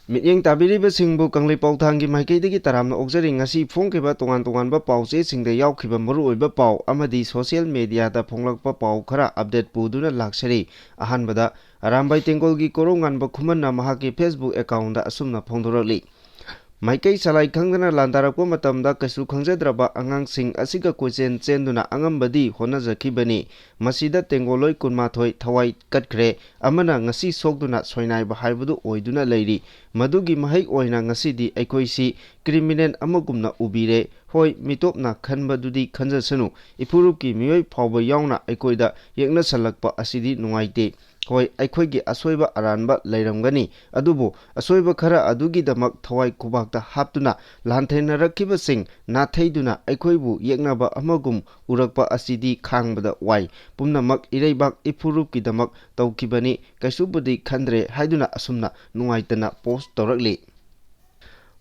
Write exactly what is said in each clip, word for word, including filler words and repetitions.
ꯃꯤꯠꯌꯦꯡ ꯇꯥꯕꯤꯔꯤꯕꯁꯤꯡꯕꯨ ꯀꯪꯂꯩꯄꯥꯎ ꯊꯥꯡꯒꯤ ꯃꯥꯏꯀꯩꯗꯒꯤ ꯇꯔꯥꯝꯅ ꯑꯣꯛꯆꯔꯤ꯫ ꯉꯁꯤ ꯐꯣꯡꯈꯤꯕ ꯇꯣꯉꯥꯟ ꯇꯣꯉꯥꯟꯕ ꯄꯥꯎꯆꯦꯁꯤꯡꯗ ꯌꯥꯎꯈꯤꯕ ꯃꯔꯨꯑꯣꯏꯕ ꯄꯥꯎ ꯑꯃꯗꯤ ꯁꯣꯁꯤꯌꯦꯜ ꯃꯦꯗꯤꯌꯥꯗ ꯐꯣꯡꯂꯛꯄ ꯄꯥꯎ ꯈꯔ ꯑꯞꯗꯦꯠ ꯄꯨꯗꯨꯅ ꯂꯥꯛꯆꯔꯤ꯫ ꯑꯍꯥꯟꯕꯗ, ꯑꯔꯥꯝꯕꯥꯏ ꯇꯦꯡꯒꯣꯜꯒꯤ ꯀꯣꯔꯧꯉꯥꯟꯕ ꯈꯨꯃꯟꯅ ꯃꯍꯥꯛꯀꯤ Facebook ꯑꯦꯀꯥꯎꯟꯗ ꯑꯁꯨꯝꯅ ꯐꯣꯡꯗꯣꯔꯛꯂꯤ: ꯃꯥꯏꯀꯩ ꯆꯂꯥꯏ ꯈꯪꯗꯅ ꯂꯥꯟꯗꯥꯔꯛꯄ ꯃꯇꯝꯗ ꯀꯩꯁꯨ ꯈꯪꯖꯗ꯭ꯔꯕ ꯑꯉꯥꯡꯁꯤꯡ ꯑꯁꯤꯒ ꯀꯣꯏꯆꯦꯟ ꯆꯦꯟꯗꯨꯅ ꯑꯉꯝꯕꯗꯤ ꯍꯣꯠꯅꯖꯈꯤꯕꯅꯤ꯫ ꯃꯁꯤꯗ ꯇꯦꯡꯒꯣꯜꯂꯣꯏ ꯀꯨꯟꯃꯥꯊꯣꯏ ꯊꯋꯥꯏ ꯀꯠꯈ꯭ꯔꯦ, ꯑꯃꯅ ꯉꯁꯤ ꯁꯣꯛꯇꯨꯅ ꯁꯣꯏꯅꯥꯏꯕ ꯍꯥꯏꯕꯗꯨ ꯑꯣꯏꯗꯨꯅ ꯂꯩꯔꯤ꯫ ꯃꯗꯨꯒꯤ ꯃꯍꯩ ꯑꯣꯏꯅ ꯉꯁꯤꯗꯤ ꯑꯩꯈꯣꯏꯁꯤ ꯀ꯭ꯔꯤꯃꯤꯅꯦꯜ ꯑꯃꯒꯨꯝꯅ ꯎꯕꯤꯔꯦ꯫ ꯍꯣꯏ, ꯃꯤꯇꯣꯞꯅ ꯈꯟꯕꯗꯨꯗꯤ ꯈꯟꯖꯁꯅꯨ, ꯏꯐꯨꯔꯨꯞꯀꯤ ꯃꯤꯑꯣꯏ ꯐꯥꯎꯕ ꯌꯥꯎꯅ ꯑꯩꯈꯣꯏꯗ ꯌꯦꯛꯅꯁꯜꯂꯛꯄ ꯑꯁꯤꯗꯤ ꯅꯨꯡꯉꯥꯏꯇꯦ꯫ ꯍꯣꯏ, ꯑꯩꯈꯣꯏꯒꯤ ꯑꯁꯣꯏꯕ ꯑꯔꯥꯟꯕ ꯂꯩꯔꯝꯒꯅꯤ, ꯑꯗꯨꯕꯨ ꯑꯁꯣꯏꯕ ꯈꯔ ꯑꯗꯨꯒꯤꯗꯃꯛ ꯊꯋꯥꯏ ꯈꯨꯕꯥꯛꯇ ꯍꯥꯞꯇꯨꯅ ꯂꯥꯟꯊꯦꯡꯅꯔꯛꯈꯤꯕꯁꯤꯡ ꯅꯥꯊꯩꯗꯨꯅ ꯑꯩꯈꯣꯏꯕꯨ ꯌꯦꯛꯅꯕ ꯑꯃꯒꯨꯝ ꯎꯔꯛꯄ ꯑꯁꯤꯗꯤ ꯈꯥꯡꯕꯗ ꯋꯥꯏ꯫ ꯄꯨꯝꯅꯃꯛ ꯏꯔꯩꯕꯥꯛ ꯏꯐꯨꯔꯨꯞꯀꯤꯗꯃꯛ ꯇꯧꯈꯤꯕꯅꯤ, ꯀꯩꯁꯨꯕꯨꯗꯤ ꯈꯟꯗ꯭ꯔꯦ ꯍꯥꯏꯗꯨꯅ ꯑꯁꯨꯝꯅ ꯅꯨꯡꯉꯥꯏꯇꯅ ꯄꯣꯁ ꯇꯧꯔꯛꯂꯤ꯫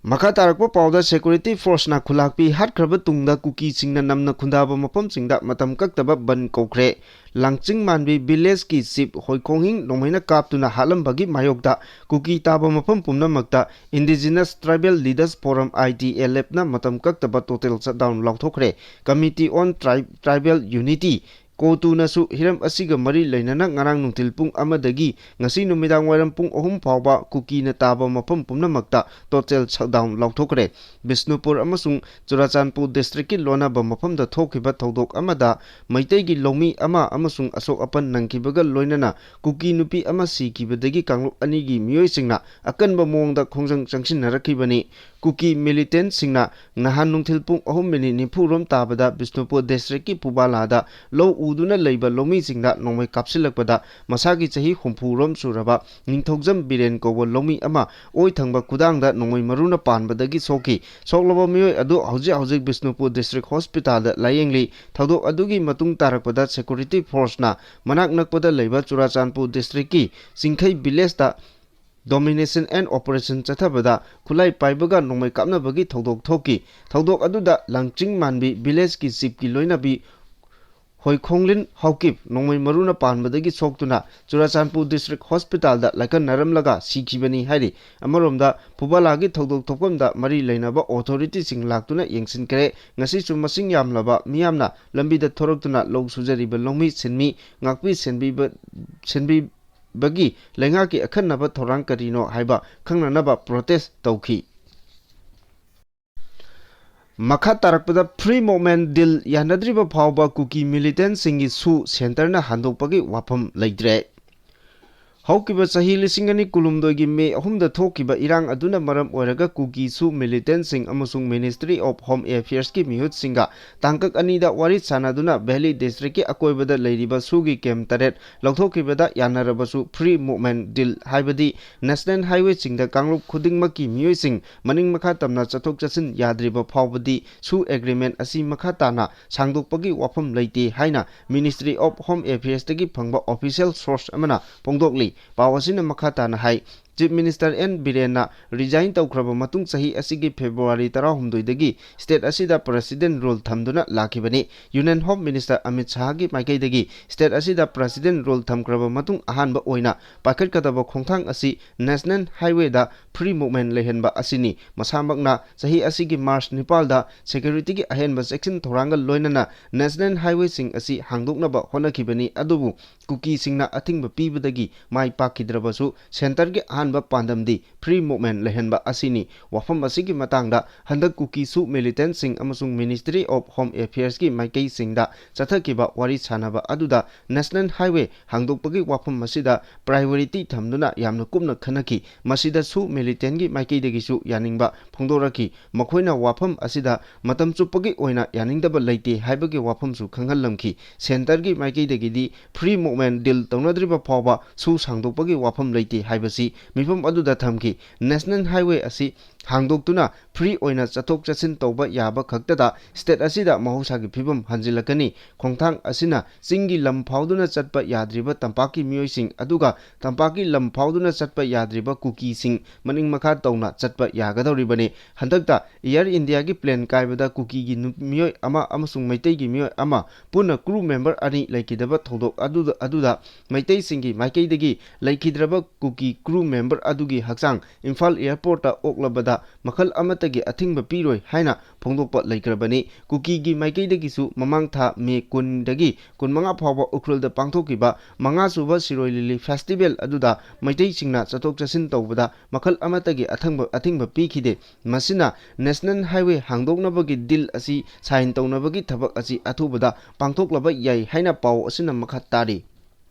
ꯃꯈꯥ ꯇꯥꯔꯛꯄ ꯄꯥꯎꯗ, ꯁꯦꯀ꯭ꯌꯨꯔꯤꯇꯤ ꯐꯣꯔꯁꯅ ꯈꯨꯂꯥꯛꯄꯤ ꯍꯥꯠꯈ꯭ꯔꯕ ꯇꯨꯡꯗ ꯀꯨꯀꯤꯁꯤꯡꯅ ꯅꯝꯅ ꯈꯨꯟꯗꯥꯕ ꯃꯐꯝꯁꯤꯡꯗ ꯃꯇꯝ ꯀꯛꯇꯕ ꯕꯟ ꯀꯧꯈ꯭ꯔꯦ꯫ ꯂꯥꯡꯆꯤꯡ ꯃꯥꯟꯕꯤ ꯚꯤꯂꯦꯖꯀꯤ ꯆꯤꯞ ꯍꯣꯏꯈꯣꯡꯍꯤꯡ ꯅꯣꯡꯃꯩꯅ ꯀꯥꯞꯇꯨꯅ ꯍꯥꯠꯂꯝꯕꯒꯤ ꯃꯥꯌꯣꯛꯇ ꯀꯨꯀꯤ ꯇꯥꯕ ꯃꯐꯝ ꯄꯨꯝꯅꯃꯛꯇ Indigenous Tribal Leaders Forum, I T L F, ꯅ ꯃꯇꯝ ꯀꯛꯇꯕ ꯇꯣꯇꯦꯜ ꯁꯠꯗꯥꯎꯟ ꯂꯥꯎꯊꯣꯛꯈ꯭ꯔꯦ꯫ Committee on Tri-, Tribal Unity, ꯀꯣꯇꯨꯅꯁꯨ ꯍꯤꯔꯝ ꯑꯁꯤꯒ ꯃꯔꯤ ꯂꯩꯅꯅ ꯉꯔꯥꯡ ꯅꯨꯡꯊꯤꯜ ꯄꯨꯡ ꯑꯃꯗꯒꯤ ꯉꯁꯤ ꯅꯨꯃꯤꯗꯥꯡ ꯋꯥꯏꯔꯝ ꯄꯨꯡ ꯑꯍꯨꯝ ꯐꯥꯎꯕ ꯀꯨꯀꯤꯅ ꯇꯥꯕ ꯃꯐꯝ ꯄꯨꯝꯅꯃꯛꯇ ꯇꯣꯇꯦꯜ ꯁꯠꯗꯥꯎꯟ ꯂꯥꯎꯊꯣꯛꯈ꯭ꯔꯦ꯫ ꯕꯤꯁꯅꯨꯄꯨꯔ ꯑꯃꯁꯨꯡ ꯆꯨꯔꯥꯆꯥꯟꯄꯨꯔ ꯗꯤꯁꯇ꯭ꯔꯤꯛꯀꯤ ꯂꯣꯟꯅꯕ ꯃꯐꯝꯗ ꯊꯣꯛꯈꯤꯕ ꯊꯧꯗꯣꯛ ꯑꯃꯗ ꯃꯩꯇꯩꯒꯤ ꯂꯧꯃꯤ ꯑꯃ ꯑꯃꯁꯨꯡ ꯑꯁꯣꯛ ꯑꯄꯟ ꯅꯪꯈꯤꯕꯒ ꯂꯣꯏꯅꯅ ꯀꯨꯀꯤ ꯅꯨꯄꯤ ꯑꯃ ꯁꯤꯈꯤꯕꯗꯒꯤ ꯀꯥꯡꯂꯨꯞ ꯑꯅꯤꯒꯤ ꯃꯤꯑꯣꯏꯁꯤꯡꯅ ꯑꯀꯟꯕ ꯃꯑꯣꯡꯗ ꯈꯣꯡꯖꯪ ꯆꯪꯁꯤꯟꯅꯔꯛꯈꯤꯕꯅꯤ꯫ ꯀꯨꯀꯤ ꯃꯤꯂꯤꯇꯦꯟꯠꯁꯤꯡꯅ ꯅꯍꯥꯟ ꯅꯨꯡꯊꯤꯜ ꯄꯨꯡ ꯑꯍꯨꯝ ꯃꯤꯅꯤꯠ ꯅꯤꯐꯨ ꯔꯣꯝ ꯇꯥꯕꯗ ꯕꯤꯁꯅꯨꯄꯨꯔ ꯗꯤꯁꯇ꯭ꯔꯤꯛꯀꯤ ꯄꯨꯕꯥꯂꯥꯗ ꯂꯧ ꯎꯗꯨꯅ ꯂꯩꯕ ꯂꯧꯃꯤꯁꯤꯡꯗ ꯅꯣꯡꯃꯩ ꯀꯥꯞꯁꯤꯜꯂꯛꯄꯗ ꯃꯁꯥꯒꯤ ꯆꯍꯤ ꯍꯨꯝꯐꯨ ꯔꯣꯝ ꯁꯨꯔꯕ ꯅꯤꯡꯊꯧꯖꯝ ꯕꯤꯔꯦꯟ ꯀꯧꯕ ꯂꯧꯃꯤ ꯑꯃ ꯑꯣꯏ ꯊꯪꯕ ꯈꯨꯗꯥꯡꯗ ꯅꯣꯡꯃꯩ ꯃꯔꯨꯅ ꯄꯥꯟꯕꯗꯒꯤ ꯁꯣꯛꯈꯤ꯫ ꯁꯣꯛꯂꯕ ꯃꯤꯑꯣꯏ ꯑꯗꯨ ꯍꯧꯖꯤꯛ ꯍꯧꯖꯤꯛ ꯕꯤꯁꯅꯨꯄꯨꯔ ꯗꯤꯁꯇ꯭ꯔꯤꯛ ꯍꯣꯁꯄꯤꯇꯥꯜꯗ ꯂꯥꯌꯦꯡꯂꯤ꯫ ꯊꯧꯗꯣꯛ ꯑꯗꯨꯒꯤ ꯃꯇꯨꯡ ꯇꯥꯔꯛꯄꯗ ꯁꯦꯀ꯭ꯌꯨꯔꯤꯇꯤ ꯐꯣꯔꯁꯅ ꯃꯅꯥꯛ ꯅꯛꯄꯗ ꯂꯩꯕ ꯆꯨꯔꯥꯆꯥꯟꯄꯨꯔ ꯗꯤꯁꯇ꯭ꯔꯤꯛꯀꯤ ꯆꯤꯡꯈꯩ ꯚꯤꯂꯦꯖꯇ domination and operation ꯆꯠꯊꯕꯗ ꯈꯨꯠꯂꯥꯏ ꯄꯥꯏꯕꯒ ꯅꯣꯡꯃꯩ ꯀꯥꯞꯅꯕꯒꯤ ꯊꯧꯗꯣꯛ ꯊꯣꯛꯈꯤ꯫ ꯊꯧꯗꯣꯛ ꯑꯗꯨꯗ ꯂꯥꯡꯆꯤꯡ ꯃꯥꯟꯕꯤ ꯚꯤꯂꯦꯖꯀꯤ ꯆꯤꯞꯀꯤ ꯂꯣꯏꯅꯕꯤ ꯍꯣꯏꯈꯣꯡꯂꯤꯟ ꯍꯥꯎꯀꯤꯞ ꯅꯣꯡꯃꯩ ꯃꯔꯨꯅ ꯄꯥꯟꯕꯗꯒꯤ ꯁꯣꯛꯇꯨꯅ ꯆꯨꯔꯥꯆꯥꯟꯄꯨꯔ ꯗꯤꯁꯇ꯭ꯔꯤꯛ ꯍꯣꯁꯄꯤꯇꯥꯜꯗ ꯂꯥꯏꯀꯠꯅꯔꯝꯂꯒ ꯁꯤꯈꯤꯕꯅꯤ ꯍꯥꯏꯔꯤ꯫ ꯑꯃꯔꯣꯝꯗ, ꯐꯨꯕꯥꯂꯥꯒꯤ ꯊꯧꯗꯣꯛ ꯊꯣꯛꯐꯝꯗ ꯃꯔꯤ ꯂꯩꯅꯕ ꯑꯣꯊꯣꯔꯤꯇꯤꯁꯤꯡ ꯂꯥꯛꯇꯨꯅ ꯌꯦꯡꯁꯤꯟꯈ꯭ꯔꯦ꯫ ꯉꯁꯤꯁꯨ ꯃꯁꯤꯡ ꯌꯥꯝꯂꯕ ꯃꯤꯌꯥꯝꯅ ꯂꯝꯕꯤꯗ ꯊꯣꯔꯛꯇꯨꯅ ꯂꯧ ꯁꯨꯖꯔꯤꯕ ꯂꯧꯃꯤ, ꯁꯤꯟꯃꯤ, ꯉꯥꯛꯄꯤ ꯁꯦꯟꯕꯤꯕ, ꯁꯦꯟꯕꯤꯕꯒꯤ ꯂꯩꯉꯥꯛꯀꯤ ꯑꯈꯟꯅꯕ ꯊꯧꯔꯥꯡ ꯀꯔꯤꯅꯣ ꯍꯥꯏꯕ ꯈꯪꯅꯅꯕ ꯄ꯭ꯔꯣꯇꯦꯁ ꯇꯧꯈꯤ꯫ ꯃꯈꯥ ꯇꯥꯔꯛꯄꯗ, ꯐ꯭ꯔꯤ ꯃꯨꯚꯃꯦꯟ ꯗꯤꯜ ꯌꯥꯅꯗ꯭ꯔꯤꯕ ꯐꯥꯎꯕ ꯀꯨꯀꯤ ꯃꯤꯂꯤꯇꯦꯟꯁꯤꯡꯒꯤ ꯁꯨ ꯁꯦꯟꯇꯔꯅ ꯍꯟꯗꯣꯛꯄꯒꯤ ꯋꯥꯐꯝ ꯂꯩꯇ꯭ꯔꯦ꯫ ꯍꯧꯈꯤꯕ ꯆꯍꯤ ꯂꯤꯁꯤꯡ ꯑꯅꯤ ꯀꯨꯟꯍꯨꯝꯗꯣꯏꯒꯤ ꯃꯦ ꯑꯍꯨꯝꯗ ꯊꯣꯛꯈꯤꯕ ꯏꯔꯥꯡ ꯑꯗꯨꯅ ꯃꯔꯝ ꯑꯣꯏꯔꯒ ꯀꯨꯀꯤ ꯁꯨ ꯃꯤꯂꯤꯇꯦꯟꯁꯤꯡ ꯑꯃꯁꯨꯡ Ministry of Home Affairsꯀꯤ ꯃꯤꯍꯨꯠꯁꯤꯡꯒ ꯇꯥꯡꯀꯛ ꯑꯅꯤꯗ ꯋꯥꯔꯤ ꯁꯥꯅꯗꯨꯅ ꯚꯦꯂꯤ ꯗꯤꯁꯇ꯭ꯔꯤꯛꯀꯤ ꯑꯀꯣꯏꯕꯗ ꯂꯩꯔꯤꯕ ꯁꯨꯒꯤ ꯀꯦꯝꯞ ꯇꯔꯦꯠ ꯂꯧꯊꯣꯛꯈꯤꯕꯗ ꯌꯥꯅꯔꯕꯁꯨ, ꯐ꯭ꯔꯤ ꯃꯨꯚꯃꯦꯟ ꯗꯤꯜ, ꯍꯥꯏꯕꯗꯤ ꯅꯦꯁꯅꯦꯜ ꯍꯥꯏꯋꯦꯁꯤꯡꯗ ꯀꯥꯡꯂꯨꯞ ꯈꯨꯗꯤꯡꯃꯛꯀꯤ ꯃꯤꯑꯣꯏꯁꯤꯡ ꯃꯅꯤꯡ ꯃꯈꯥ ꯇꯝꯅ ꯆꯠꯊꯣꯛ ꯆꯠꯁꯤꯟ ꯌꯥꯗ꯭ꯔꯤꯕ ꯐꯥꯎꯕꯗꯤ ꯁꯨ ꯑꯦꯒ꯭ꯔꯤꯃꯦꯟ ꯑꯁꯤ ꯃꯈꯥ ꯇꯥꯅ ꯁꯥꯡꯗꯣꯛꯄꯒꯤ ꯋꯥꯐꯝ ꯂꯩꯇꯦ ꯍꯥꯏꯅ Ministry of Home Affairsꯇꯒꯤ ꯐꯪꯕ ꯑꯣꯐꯤꯁꯤꯌꯦꯜ ꯁꯣꯔꯁ ꯑꯃꯅ ꯐꯣꯡꯗꯣꯛꯂꯤ꯫ ꯄꯥꯎ ꯑꯁꯤꯅ ꯃꯈꯥ ꯇꯥꯅ ꯍꯥꯏ, ꯆꯤꯐ ꯃꯤꯅꯤꯁꯇꯔ ꯑꯦꯟ ꯕꯤꯔꯦꯟꯅ ꯔꯤꯖꯥꯏꯟ ꯇꯧꯈ꯭ꯔꯕ ꯃꯇꯨꯡ ꯆꯍꯤ ꯑꯁꯤꯒꯤ ꯐꯦꯕ꯭ꯔꯨꯋꯥꯔꯤ ꯇꯔꯥꯍꯨꯝꯗꯣꯏꯗꯒꯤ ꯁ꯭ꯇꯦꯠ ꯑꯁꯤꯗ ꯄ꯭ꯔꯦꯁꯤꯗꯦꯟ ꯔꯨꯜ ꯊꯝꯗꯨꯅ ꯂꯥꯛꯈꯤꯕꯅꯤ꯫ ꯌꯨꯅꯤꯌꯟ ꯍꯣꯝ ꯃꯤꯅꯤꯁꯇꯔ ꯑꯃꯤꯠ ꯁꯥꯍꯒꯤ ꯃꯥꯏꯀꯩꯗꯒꯤ ꯁ꯭ꯇꯦꯠ ꯑꯁꯤꯗ ꯄ꯭ꯔꯦꯁꯤꯗꯦꯟ ꯔꯨꯜ ꯊꯝꯈ꯭ꯔꯕ ꯃꯇꯨꯡ ꯑꯍꯥꯟꯕ ꯑꯣꯏꯅ ꯄꯥꯏꯈꯠꯀꯗꯕ ꯈꯣꯡꯊꯥꯡ ꯑꯁꯤ ꯅꯦꯁꯅꯦꯜ ꯍꯥꯏꯋꯦꯗ ꯐ꯭ꯔꯤ ꯃꯨꯚꯃꯦꯟ ꯂꯩꯍꯟꯕ ꯑꯁꯤꯅꯤ꯫ ꯃꯁꯥꯃꯛꯅ ꯆꯍꯤ ꯑꯁꯤꯒꯤ ꯃꯥꯔꯆ ꯅꯤꯄꯥꯜꯗ ꯁꯦꯀ꯭ꯌꯨꯔꯤꯇꯤꯒꯤ ꯑꯍꯦꯟꯕ ꯆꯦꯛꯁꯤꯟ ꯊꯧꯔꯥꯡꯒ ꯂꯣꯏꯅꯅ ꯅꯦꯁꯅꯦꯜ ꯍꯥꯏꯋꯦꯁꯤꯡ ꯑꯁꯤ ꯍꯥꯡꯗꯣꯛꯅꯕ ꯍꯣꯠꯅꯈꯤꯕꯅꯤ, ꯑꯗꯨꯕꯨ ꯀꯨꯀꯤꯁꯤꯡꯅ ꯑꯊꯤꯡꯕ ꯄꯤꯕꯗꯒꯤ ꯃꯥꯏ ꯄꯥꯛꯈꯤꯗ꯭ꯔꯕꯁꯨ, ꯁꯦꯟꯇꯔꯒꯤ ꯑꯍꯥꯟꯕ ꯄꯥꯟꯗꯝꯗꯤ ꯐ꯭ꯔꯤ ꯃꯨꯚꯃꯦꯟ ꯂꯩꯍꯟꯕ ꯑꯁꯤꯅꯤ꯫ ꯋꯥꯐꯝ ꯑꯁꯤꯒꯤ ꯃꯇꯥꯡꯗ ꯍꯟꯗꯛ ꯀꯨꯀꯤ ꯁꯨ ꯃꯤꯂꯤꯇꯦꯟꯁꯤꯡ ꯑꯃꯁꯨꯡ Ministry of Home Affairsꯀꯤ ꯃꯥꯏꯀꯩꯁꯤꯡꯗ ꯆꯠꯊꯈꯤꯕ ꯋꯥꯔꯤ ꯁꯥꯅꯕ ꯑꯗꯨꯗ ꯅꯦꯁꯅꯦꯜ ꯍꯥꯏꯋꯦ ꯍꯥꯡꯗꯣꯛꯄꯒꯤ ꯋꯥꯐꯝ ꯑꯁꯤꯗ ꯄ꯭ꯔꯥꯏꯑꯣꯔꯤꯇꯤ ꯊꯝꯗꯨꯅ ꯌꯥꯝꯅ ꯀꯨꯞꯅ ꯈꯟꯅꯈꯤ꯫ ꯃꯁꯤꯗ ꯁꯨ ꯃꯤꯂꯤꯇꯦꯟꯒꯤ ꯃꯥꯏꯀꯩꯗꯒꯤꯁꯨ ꯌꯥꯅꯤꯡꯕ ꯐꯣꯡꯗꯣꯔꯛꯈꯤ꯫ ꯃꯈꯣꯏꯅ ꯋꯥꯐꯝ ꯑꯁꯤꯗ ꯃꯇꯝ ꯆꯨꯞꯄꯒꯤ ꯑꯣꯏꯅ ꯌꯥꯅꯤꯡꯗꯕ ꯂꯩꯇꯦ ꯍꯥꯏꯕꯒꯤ ꯋꯥꯐꯝꯁꯨ ꯈꯪꯍꯜꯂꯝꯈꯤ꯫ ꯁꯦꯟꯇꯔꯒꯤ ꯃꯥꯏꯀꯩꯗꯒꯤꯗꯤ ꯐ꯭ꯔꯤ ꯃꯨꯚꯃꯦꯟ ꯗꯤꯜ ꯇꯧꯅꯗ꯭ꯔꯤꯕ ꯐꯥꯎꯕ ꯁꯨ ꯁꯥꯡꯗꯣꯛꯄꯒꯤ ꯋꯥꯐꯝ ꯂꯩꯇꯦ ꯍꯥꯏꯕꯁꯤ ꯃꯤꯐꯝ ꯑꯗꯨꯗ ꯊꯝꯈꯤ꯫ National Highway ꯑꯁꯤ ꯍꯥꯡꯗꯣꯛꯇꯨꯅ free ꯑꯣꯏꯅ ꯆꯠꯊꯣꯛ ꯆꯠꯁꯤꯟ ꯇꯧꯕ ꯌꯥꯕ ꯈꯛꯇꯗ state ꯑꯁꯤꯗ ꯃꯍꯧꯁꯥꯒꯤ ꯐꯤꯕꯝ ꯍꯟꯖꯤꯜꯂꯛꯀꯅꯤ꯫ ꯈꯣꯡꯊꯥꯡ ꯑꯁꯤꯅ ꯆꯤꯡꯒꯤ ꯂꯝ ꯐꯥꯎꯗꯨꯅ ꯆꯠꯄ ꯌꯥꯗ꯭ꯔꯤꯕ ꯇꯝꯄꯥꯛꯀꯤ ꯃꯤꯑꯣꯏꯁꯤꯡ, ꯑꯗꯨꯒ ꯇꯝꯄꯥꯛꯀꯤ ꯂꯝ ꯐꯥꯎꯗꯨꯅ ꯆꯠꯄ ꯌꯥꯗ꯭ꯔꯤꯕ ꯀꯨꯀꯤꯁꯤꯡ ꯃꯅꯤꯡ ꯃꯈꯥ ꯇꯧꯅ ꯆꯠꯄ ꯌꯥꯒꯗꯧꯔꯤꯕꯅꯤ꯫ ꯍꯟꯗꯛꯇ Air Indiaꯒꯤ plane ꯀꯥꯏꯕꯗ ꯀꯨꯀꯤꯒꯤ ꯅꯨ-, ꯃꯤꯑꯣꯏ ꯑꯃ ꯑꯃꯁꯨꯡ ꯃꯩꯇꯩꯒꯤ ꯃꯤꯑꯣꯏ ꯑꯃ ꯄꯨꯟꯅ crew member ꯑꯅꯤ ꯂꯩꯈꯤꯗꯕ ꯊꯧꯗꯣꯛ ꯑꯗꯨꯗ, ꯑꯗꯨꯗ ꯃꯩꯇꯩꯁꯤꯡꯒꯤ ꯃꯥꯏꯀꯩꯗꯒꯤ ꯂꯩꯈꯤꯗ꯭ꯔꯕ ꯀꯨꯀꯤ crew member ꯑꯗꯨꯒꯤ ꯍꯛꯆꯥꯡ ꯏꯝꯐꯥꯜ airportꯇ ꯑꯣꯛꯂꯕꯗ ꯃꯈꯜ ꯑꯃꯠꯇꯒꯤ ꯑꯊꯤꯡꯕ ꯄꯤꯔꯣꯏ ꯍꯥꯏꯅ ꯐꯣꯡꯗꯣꯛꯄ ꯂꯩꯈ꯭ꯔꯕꯅꯤ꯫ ꯀꯨꯀꯤꯒꯤ ꯃꯥꯏꯀꯩꯗꯒꯤꯁꯨ ꯃꯃꯥꯡ ꯊꯥ May ꯀꯨꯟꯗꯒꯤ ꯀꯨꯟꯃꯉꯥ ꯐꯥꯎꯕ ꯎꯈ꯭ꯔꯨꯜꯗ ꯄꯥꯡꯊꯣꯛꯈꯤꯕ ꯃꯉꯥꯁꯨꯕ ꯁꯤꯔꯣꯏ ꯂꯤꯂꯤ festival ꯑꯗꯨꯗ ꯃꯩꯇꯩꯁꯤꯡꯅ ꯆꯠꯊꯣꯛ ꯆꯠꯁꯤꯟ ꯇꯧꯕꯗ ꯃꯈꯜ ꯑꯃꯠꯇꯒꯤ ꯑꯊꯪꯕ-, ꯑꯊꯤꯡꯕ ꯄꯤꯈꯤꯗꯦ꯫ ꯃꯁꯤꯅ National Highway ꯍꯥꯡꯗꯣꯛꯅꯕꯒꯤ deal ꯑꯁꯤ sign ꯇꯧꯅꯕꯒꯤ ꯊꯕꯛ ꯑꯁꯤ ꯑꯊꯨꯕꯗ ꯄꯥꯡꯊꯣꯛꯂꯕ ꯌꯥꯏ ꯍꯥꯏꯅ ꯄꯥꯎ ꯑꯁꯤꯅ ꯃꯈꯥ ꯇꯥꯔꯤ꯫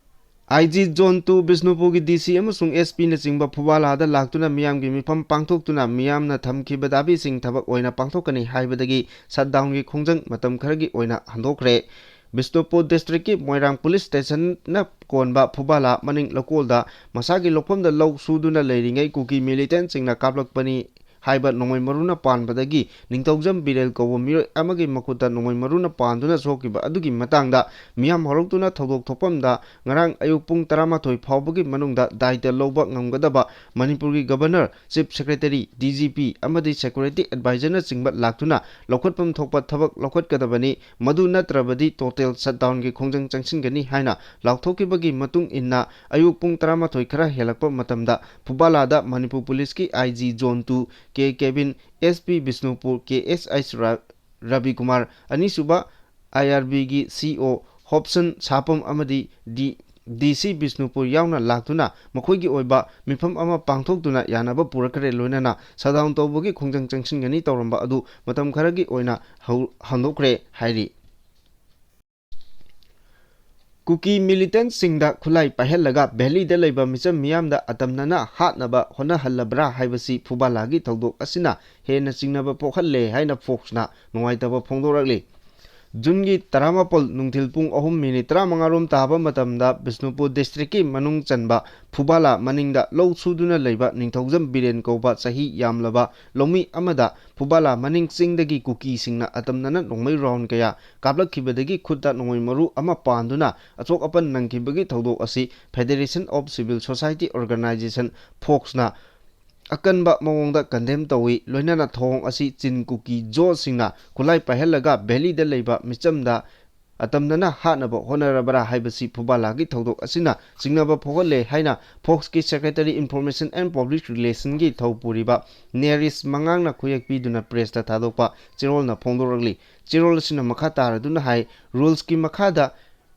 IG Zone two ꯕꯤꯁꯅꯨꯄꯨꯔꯒꯤ DC ꯑꯃꯁꯨꯡ SPꯅꯆꯤꯡꯕ ꯐꯨꯕꯥꯂꯥꯗ ꯂꯥꯛꯇꯨꯅ ꯃꯤꯌꯥꯝꯒꯤ ꯃꯤꯐꯝ ꯄꯥꯡꯊꯣꯛꯇꯨꯅ ꯃꯤꯌꯥꯝꯅ ꯊꯝꯈꯤꯕ ꯗꯥꯕꯤꯁꯤꯡ ꯊꯕꯛ ꯑꯣꯏꯅ ꯄꯥꯡꯊꯣꯛꯀꯅꯤ ꯍꯥꯏꯕꯗꯒꯤ shutdownꯒꯤ ꯈꯣꯡꯖꯪ ꯃꯇꯝ ꯈꯔꯒꯤ ꯑꯣꯏꯅ ꯍꯟꯗꯣꯛꯈ꯭ꯔꯦ꯫ ꯕꯤꯁꯅꯨꯄꯨꯔ districtꯀꯤ ꯃꯣꯏꯔꯥꯡ police stationꯅ ꯀꯣꯟꯕ ꯐꯨꯕꯥꯂꯥ ꯃꯅꯤꯡ ꯂꯧꯀꯣꯜꯗ ꯃꯁꯥꯒꯤ ꯂꯧꯐꯝꯗ ꯂꯧ ꯁꯨꯗꯨꯅ ꯂꯩꯔꯤꯉꯩ ꯀꯨꯀꯤ militantꯁꯤꯡꯅ ꯀꯥꯞꯂꯛꯄꯅꯤ ꯍꯥꯏꯕ ꯅꯣꯡꯃꯩ ꯃꯔꯨꯅ ꯄꯥꯟꯕꯗꯒꯤ ꯅꯤꯡꯊꯧꯖꯝ ꯕꯤꯔꯦꯜ ꯀꯧꯕ ꯃꯤꯑꯣꯏ ꯑꯃꯒꯤ ꯃꯈꯨꯠꯇ ꯅꯣꯡꯃꯩ ꯃꯔꯨꯅ ꯄꯥꯟꯗꯨꯅ ꯁꯣꯛꯈꯤꯕ ꯑꯗꯨꯒꯤ ꯃꯇꯥꯡꯗ ꯃꯤꯌꯥꯝ ꯍꯧꯔꯛꯇꯨꯅ ꯊꯧꯗꯣꯛ ꯊꯣꯛꯐꯝꯗ ꯉꯔꯥꯡ ꯑꯌꯨꯛ ꯄꯨꯡ ꯇꯔꯥꯃꯥꯊꯣꯏ ꯐꯥꯎꯕꯒꯤ ꯃꯅꯨꯡꯗ ꯗꯥꯏꯇ ꯂꯧꯕ ꯉꯝꯒꯗꯕ ꯃꯅꯤꯄꯨꯔꯒꯤ Governor, Chief Secretary, DGP ꯑꯃꯗꯤ security advisorꯅꯆꯤꯡꯕ ꯂꯥꯛꯇꯨꯅ ꯂꯧꯈꯠꯐꯝ ꯊꯣꯛꯄ ꯊꯕꯛ ꯂꯧꯈꯠꯀꯗꯕꯅꯤ꯫ ꯃꯗꯨ ꯅꯠꯇ꯭ꯔꯕꯗꯤ total shutdownꯒꯤ ꯈꯣꯡꯖꯪ ꯆꯪꯁꯤꯟꯒꯅꯤ ꯍꯥꯏꯅ ꯂꯥꯎꯊꯣꯛꯈꯤꯕꯒꯤ ꯃꯇꯨꯡ ꯏꯟꯅ ꯑꯌꯨꯛ ꯄꯨꯡ ꯇꯔꯥꯃꯥꯊꯣꯏ ꯈꯔ ꯍꯦꯜꯂꯛꯄ ꯃꯇꯝꯗ ꯐꯨꯕꯥꯂꯥꯗ Manipur policeꯀꯤ IG Zone two K Kevin, SP Bishnupur K S H ꯔ-, ꯔꯕꯤꯀꯨꯃꯥꯔ, ꯑꯅꯤꯁꯨꯕ IRBꯒꯤ CO ꯍꯣꯞꯁꯟ ꯁꯥꯄꯝ ꯑꯃꯗꯤ D-, DC ꯕꯤꯁꯅꯨꯄꯨꯔ ꯌꯥꯎꯅ ꯂꯥꯛꯇꯨꯅ ꯃꯈꯣꯏꯒꯤ ꯑꯣꯏꯕ ꯃꯤꯐꯝ ꯑꯃ ꯄꯥꯡꯊꯣꯛꯇꯨꯅ ꯌꯥꯅꯕ ꯄꯨꯔꯛꯈ꯭ꯔꯦ, ꯂꯣꯏꯅꯅ shutdown ꯇꯧꯕꯒꯤ ꯈꯣꯡꯖꯪ ꯆꯪꯁꯤꯟꯒꯅꯤ ꯇꯧꯔꯝꯕ ꯑꯗꯨ ꯃꯇꯝ ꯈꯔꯒꯤ ꯑꯣꯏꯅ ꯍꯧ-, ꯍꯟꯗꯣꯛꯈ꯭ꯔꯦ ꯍꯥꯏꯔꯤ꯫ ꯀꯨꯀꯤ militantꯁꯤꯡꯗ ꯈꯨꯠꯂꯥꯏ ꯄꯥꯏꯍꯜꯂꯒ valleyꯗ ꯂꯩꯕ ꯃꯤꯆꯝ ꯃꯤꯌꯥꯝꯗ ꯑꯇꯝꯅꯅ ꯍꯥꯠꯅꯕ ꯍꯣꯠꯅꯍꯜꯂꯕ꯭ꯔꯥ ꯍꯥꯏꯕꯁꯤ ꯐꯨꯕꯥꯂꯥꯒꯤ ꯊꯧꯗꯣꯛ ꯑꯁꯤꯅ ꯍꯦꯟꯅ ꯆꯤꯡꯅꯕ ꯄꯣꯛꯍꯜꯂꯦ ꯍꯥꯏꯅ Foxꯅ ꯅꯨꯡꯉꯥꯏꯇꯕ ꯐꯣꯡꯗꯣꯔꯛꯂꯤ꯫ ꯖꯨꯟꯒꯤ ꯇꯔꯥꯃꯥꯄꯜ ꯅꯨꯡꯊꯤꯜ ꯄꯨꯡ ꯑꯍꯨꯝ ꯃꯤꯅꯤꯠ ꯇꯔꯥꯃꯉꯥ ꯔꯣꯝ ꯇꯥꯕ ꯃꯇꯝꯗ ꯕꯤꯁꯅꯨꯄꯨꯔ ꯗꯤꯁꯇ꯭ꯔꯤꯛꯀꯤ ꯃꯅꯨꯡ ꯆꯟꯕ ꯐꯨꯕꯥꯂꯥ ꯃꯅꯤꯡꯗ ꯂꯧ ꯁꯨꯗꯨꯅ ꯂꯩꯕ ꯅꯤꯡꯊꯧꯖꯝ ꯕꯤꯔꯦꯟ ꯀꯧꯕ ꯆꯍꯤ ꯌꯥꯝꯂꯕ ꯂꯧꯃꯤ ꯑꯃꯗ ꯐꯨꯕꯥꯂꯥ ꯃꯅꯤꯡ ꯆꯤꯡꯗꯒꯤ ꯀꯨꯀꯤꯁꯤꯡꯅ ꯑꯇꯝꯅꯅ ꯅꯣꯡꯃꯩ ꯔꯥꯎꯟ ꯀꯌꯥ ꯀꯥꯞꯂꯛꯈꯤꯕꯗꯒꯤ ꯈꯨꯠꯇ ꯅꯣꯡꯃꯩ ꯃꯔꯨ ꯑꯃ ꯄꯥꯟꯗꯨꯅ ꯑꯆꯣꯛ ꯑꯄꯟ ꯅꯪꯈꯤꯕꯒꯤ ꯊꯧꯗꯣꯛ ꯑꯁꯤ Federation of Civil Society Organization, ꯐꯣꯛꯁꯅ ꯑꯀꯟꯕ ꯃꯑꯣꯡꯗ ꯀꯟꯗꯦꯝ ꯇꯧꯏ꯫ ꯂꯣꯏꯅꯅ ꯊꯧꯑꯣꯡ ꯑꯁꯤ ꯆꯤꯟ ꯀꯨꯀꯤ ꯖꯣꯁꯤꯡꯅ ꯈꯨꯠꯂꯥꯏ ꯄꯥꯏꯍꯜꯂꯒ ꯚꯦꯂꯤꯗ ꯂꯩꯕ ꯃꯤꯆꯝꯗ ꯑꯇꯝꯅꯅ ꯍꯥꯠꯅꯕ ꯍꯣꯠꯅꯔꯕ꯭ꯔꯥ ꯍꯥꯏꯕꯁꯤ ꯐꯨꯕꯥꯂꯥꯒꯤ ꯊꯧꯗꯣꯛ ꯑꯁꯤꯅ ꯆꯤꯡꯅꯕ ꯐꯥꯎꯍꯜꯂꯦ ꯍꯥꯏꯅ ꯐꯣꯛꯁꯀꯤ Secretary Information and Public Relationꯒꯤ ꯊꯧ ꯄꯨꯔꯤꯕ ꯅꯦꯔꯤꯁ ꯃꯉꯥꯡꯅ ꯈꯨꯌꯦꯛ ꯄꯤꯗꯨꯅ ꯄ꯭ꯔꯦꯁꯇ ꯊꯥꯗꯣꯛꯄ ꯆꯦꯔꯣꯜꯅ ꯐꯣꯡꯗꯣꯔꯛꯂꯤ꯫ ꯆꯦꯔꯣꯜ ꯑꯁꯤꯅ ꯃꯈꯥ ꯇꯥꯔꯗꯨꯅ ꯍꯥꯏ, ꯔꯨꯜꯁꯀꯤ ꯃꯈꯥꯗ,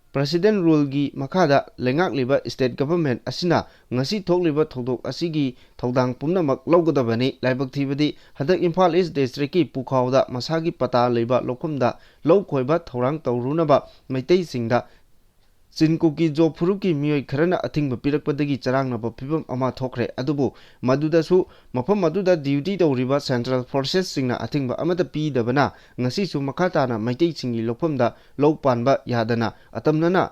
ꯄ꯭ꯔꯁꯤꯗꯦꯟ ꯔꯨꯜꯒꯤ ꯃꯈꯥꯗ ꯂꯩꯉꯥꯛꯂꯤꯕ ꯁ꯭ꯇꯦꯠ ꯒꯚꯔꯟꯃꯦꯟꯠ ꯑꯁꯤꯅ ꯉꯁꯤ ꯊꯣꯛꯂꯤꯕ ꯊꯧꯗꯣꯛ ꯑꯁꯤꯒꯤ ꯊꯧꯗꯥꯡ ꯄꯨꯝꯅꯃꯛ ꯂꯧꯒꯗꯕꯅꯤ꯫ ꯂꯥꯏꯕꯛ ꯊꯤꯕꯗꯤ ꯍꯟꯗꯛ ꯏꯝꯐꯥꯜ ꯏꯁ ꯗꯤꯁꯇ꯭ꯔꯤꯛꯀꯤ ꯄꯨꯈꯥꯎꯗ ꯃꯁꯥꯒꯤ ꯄꯇꯥ ꯂꯩꯕ ꯂꯧꯐꯝꯗ ꯂꯧ ꯈꯣꯏꯕ ꯊꯧꯔꯥꯡ ꯇꯧꯔꯨꯅꯕ ꯃꯩꯇꯩꯁꯤꯡꯗ ꯆꯤꯟ ꯀꯨꯀꯤ ꯖꯣ ꯐꯨꯔꯨꯞꯀꯤ ꯃꯤꯑꯣꯏ ꯈꯔꯅ ꯑꯊꯤꯡꯕ ꯄꯤꯔꯛꯄꯗꯒꯤ ꯆꯔꯥꯡꯅꯕ ꯐꯤꯕꯝ ꯑꯃ ꯊꯣꯛꯈ꯭ꯔꯦ꯫ ꯑꯗꯨꯕꯨ ꯃꯗꯨꯗꯁꯨ ꯃꯐꯝ ꯑꯗꯨꯗ ꯗ꯭ꯌꯨꯇꯤ ꯇꯧꯔꯤꯕ ꯁꯦꯟꯇ꯭ꯔꯦꯜ ꯐꯣꯔꯁꯦꯁꯁꯤꯡꯅ ꯑꯊꯤꯡꯕ ꯑꯃꯠꯇ ꯄꯤꯗꯕꯅ ꯉꯁꯤꯁꯨ ꯃꯈꯥ ꯇꯥꯅ ꯃꯩꯇꯩꯁꯤꯡꯒꯤ ꯂꯧꯐꯝꯗ ꯂꯧ ꯄꯥꯟꯕ ꯌꯥꯗꯅ ꯑꯇꯝꯅꯅ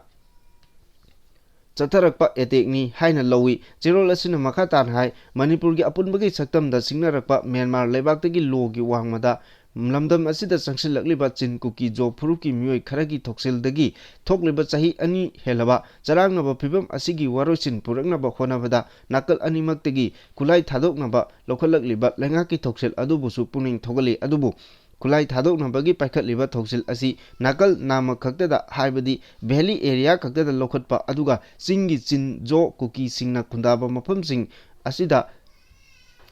ꯆꯠꯊꯔꯛꯄ ꯑꯦꯇꯦꯛꯅꯤ ꯍꯥꯏꯅ ꯂꯧꯏ꯫ ꯆꯦꯔꯣꯜ ꯑꯁꯤꯅ ꯃꯈꯥ ꯇꯥꯅ ꯍꯥꯏ, ꯃꯅꯤꯄꯨꯔꯒꯤ ꯑꯄꯨꯟꯕꯒꯤ ꯁꯛꯇꯝꯗ ꯁꯤꯡꯅꯔꯛꯄ ꯃ꯭ꯌꯥꯟꯃꯥꯔ ꯂꯩꯕꯥꯛꯇꯒꯤ ꯂꯣꯒꯤ ꯋꯥꯡꯃꯗ ꯂꯝꯗꯝ ꯑꯁꯤꯗ ꯆꯪꯁꯤꯜꯂꯛꯂꯤꯕ ꯆꯤꯟ ꯀꯨꯀꯤ ꯖꯣ ꯐꯨꯔꯨꯞꯀꯤ ꯃꯤꯑꯣꯏ ꯈꯔꯒꯤ ꯊꯧꯁꯤꯜꯗꯒꯤ ꯊꯣꯛꯂꯤꯕ ꯆꯍꯤ ꯑꯅꯤ ꯍꯦꯜꯂꯕ ꯆꯔꯥꯡꯅꯕ ꯐꯤꯕꯝ ꯑꯁꯤꯒꯤ ꯋꯥꯔꯣꯏꯁꯤꯟ ꯄꯨꯔꯛꯅꯕ ꯍꯣꯠꯅꯕꯗ ꯅꯥꯀꯜ ꯑꯅꯤꯃꯛꯇꯒꯤ ꯈꯨꯠꯂꯥꯏ ꯊꯥꯗꯣꯛꯅꯕ ꯂꯧꯈꯠꯂꯛꯂꯤꯕ ꯂꯩꯉꯥꯛꯀꯤ ꯊꯧꯁꯤꯜ ꯑꯗꯨꯕꯨꯁꯨ ꯄꯨꯛꯅꯤꯡ ꯊꯧꯒꯠꯂꯤ꯫ ꯑꯗꯨꯕꯨ ꯈꯨꯠꯂꯥꯏ ꯊꯥꯗꯣꯛꯅꯕꯒꯤ ꯄꯥꯏꯈꯠꯂꯤꯕ ꯊꯧꯁꯤꯜ ꯑꯁꯤ ꯅꯥꯀꯜ ꯅꯥꯝꯃ ꯈꯛꯇꯗ, ꯍꯥꯏꯕꯗꯤ ꯚꯦꯂꯤ ꯑꯦꯔꯤꯌꯥ ꯈꯛꯇꯗ ꯂꯧꯈꯠꯄ, ꯑꯗꯨꯒ ꯆꯤꯡꯒꯤ ꯆꯤꯟ ꯖꯣ ꯀꯨꯀꯤꯁꯤꯡꯅ ꯈꯨꯟꯗꯥꯕ ꯃꯐꯝꯁꯤꯡ ꯑꯁꯤꯗ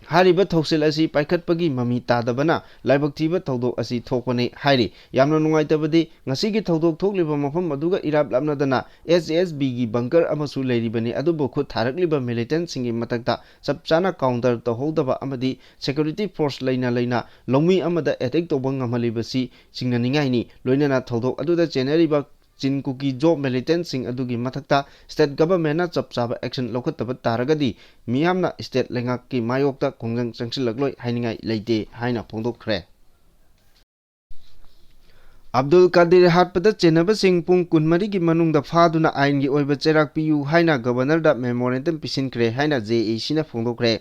ꯍꯥꯏꯔꯤꯕ ꯊꯧꯁꯤꯜ ꯑꯁꯤ ꯄꯥꯏꯈꯠꯄꯒꯤ ꯃꯃꯤ ꯇꯥꯗꯕꯅ ꯂꯥꯏꯕꯛ ꯊꯤꯕ ꯊꯧꯗꯣꯛ ꯑꯁꯤ ꯊꯣꯛꯄꯅꯤ ꯍꯥꯏꯔꯤ꯫ ꯌꯥꯝꯅ ꯅꯨꯡꯉꯥꯏꯇꯕꯗꯤ ꯉꯁꯤꯒꯤ ꯊꯧꯗꯣꯛ ꯊꯣꯛꯂꯤꯕ ꯃꯐꯝ ꯑꯗꯨꯒ ꯏꯔꯥꯞ ꯂꯥꯞꯅꯗꯅ ꯑꯦꯁ ꯑꯦꯁ ꯕꯤꯒꯤ ꯕꯪꯀꯔ ꯑꯃꯁꯨ ꯂꯩꯔꯤꯕꯅꯤ꯫ ꯑꯗꯨꯕꯨ ꯈꯨꯠ ꯊꯥꯔꯛꯂꯤꯕ ꯃꯤꯂꯤꯇꯦꯟꯠꯁꯤꯡꯒꯤ ꯃꯊꯛꯇ ꯆꯞ ꯆꯥꯅ ꯀꯥꯎꯟꯇꯔ ꯇꯧꯍꯧꯗꯕ ꯑꯃꯗꯤ ꯁꯦꯀ꯭ꯌꯨꯔꯤꯇꯤ ꯐꯣꯔꯁ ꯂꯩꯅ ꯂꯩꯅ ꯂꯧꯃꯤ ꯑꯃꯗ ꯑꯦꯇꯦꯛ ꯇꯧꯕ ꯉꯝꯍꯜꯂꯤꯕꯁꯤ ꯆꯤꯡꯅꯅꯤꯡꯉꯥꯏꯅꯤ꯫ ꯂꯣꯏꯅꯅ ꯊꯧꯗꯣꯛ ꯑꯗꯨꯗ ꯆꯦꯟꯅꯔꯤꯕ ꯆꯤꯟ ꯀꯨꯀꯤ ꯖꯣ ꯃꯤꯂꯤꯇꯦꯟꯠꯁꯤꯡ ꯑꯗꯨꯒꯤ ꯃꯊꯛꯇ ꯁ꯭ꯇꯦꯠ ꯒꯚꯔꯟꯃꯦꯟꯠꯅ ꯆꯞ ꯆꯥꯕ ꯑꯦꯛꯁꯟ ꯂꯧꯈꯠꯇꯕ ꯇꯥꯔꯒꯗꯤ ꯃꯤꯌꯥꯝꯅ ꯁ꯭ꯇꯦꯠ ꯂꯩꯉꯥꯛꯀꯤ ꯃꯥꯌꯣꯛꯇ ꯈꯣꯡꯖꯪ ꯆꯪꯁꯤꯜꯂꯛꯂꯣꯏ ꯍꯥꯏꯅꯤꯡꯉꯥꯏ ꯂꯩꯇꯦ ꯍꯥꯏꯅ ꯐꯣꯡꯗꯣꯛꯈ꯭ꯔꯦ꯫ ꯑꯕꯗꯨꯜ ꯀꯥꯗꯤꯔ ꯍꯥꯠꯄꯗ ꯆꯦꯟꯅꯕꯁꯤꯡ ꯄꯨꯡ ꯀꯨꯟꯃꯔꯤꯒꯤ ꯃꯅꯨꯡꯗ ꯐꯥꯗꯨꯅ ꯑꯥꯏꯟꯒꯤ ꯑꯣꯏꯕ ꯆꯩꯔꯥꯛ ꯄꯤꯌꯨ ꯍꯥꯏꯅ ꯒꯕꯔꯅꯔꯗ ꯃꯦꯃꯣꯔꯦꯟꯗꯝ ꯄꯤꯁꯤꯟꯈ꯭ꯔꯦ ꯍꯥꯏꯅ ꯖꯦ ꯑꯦ ꯁꯤꯅ ꯐꯣꯡꯗꯣꯛꯈ꯭ꯔꯦ꯫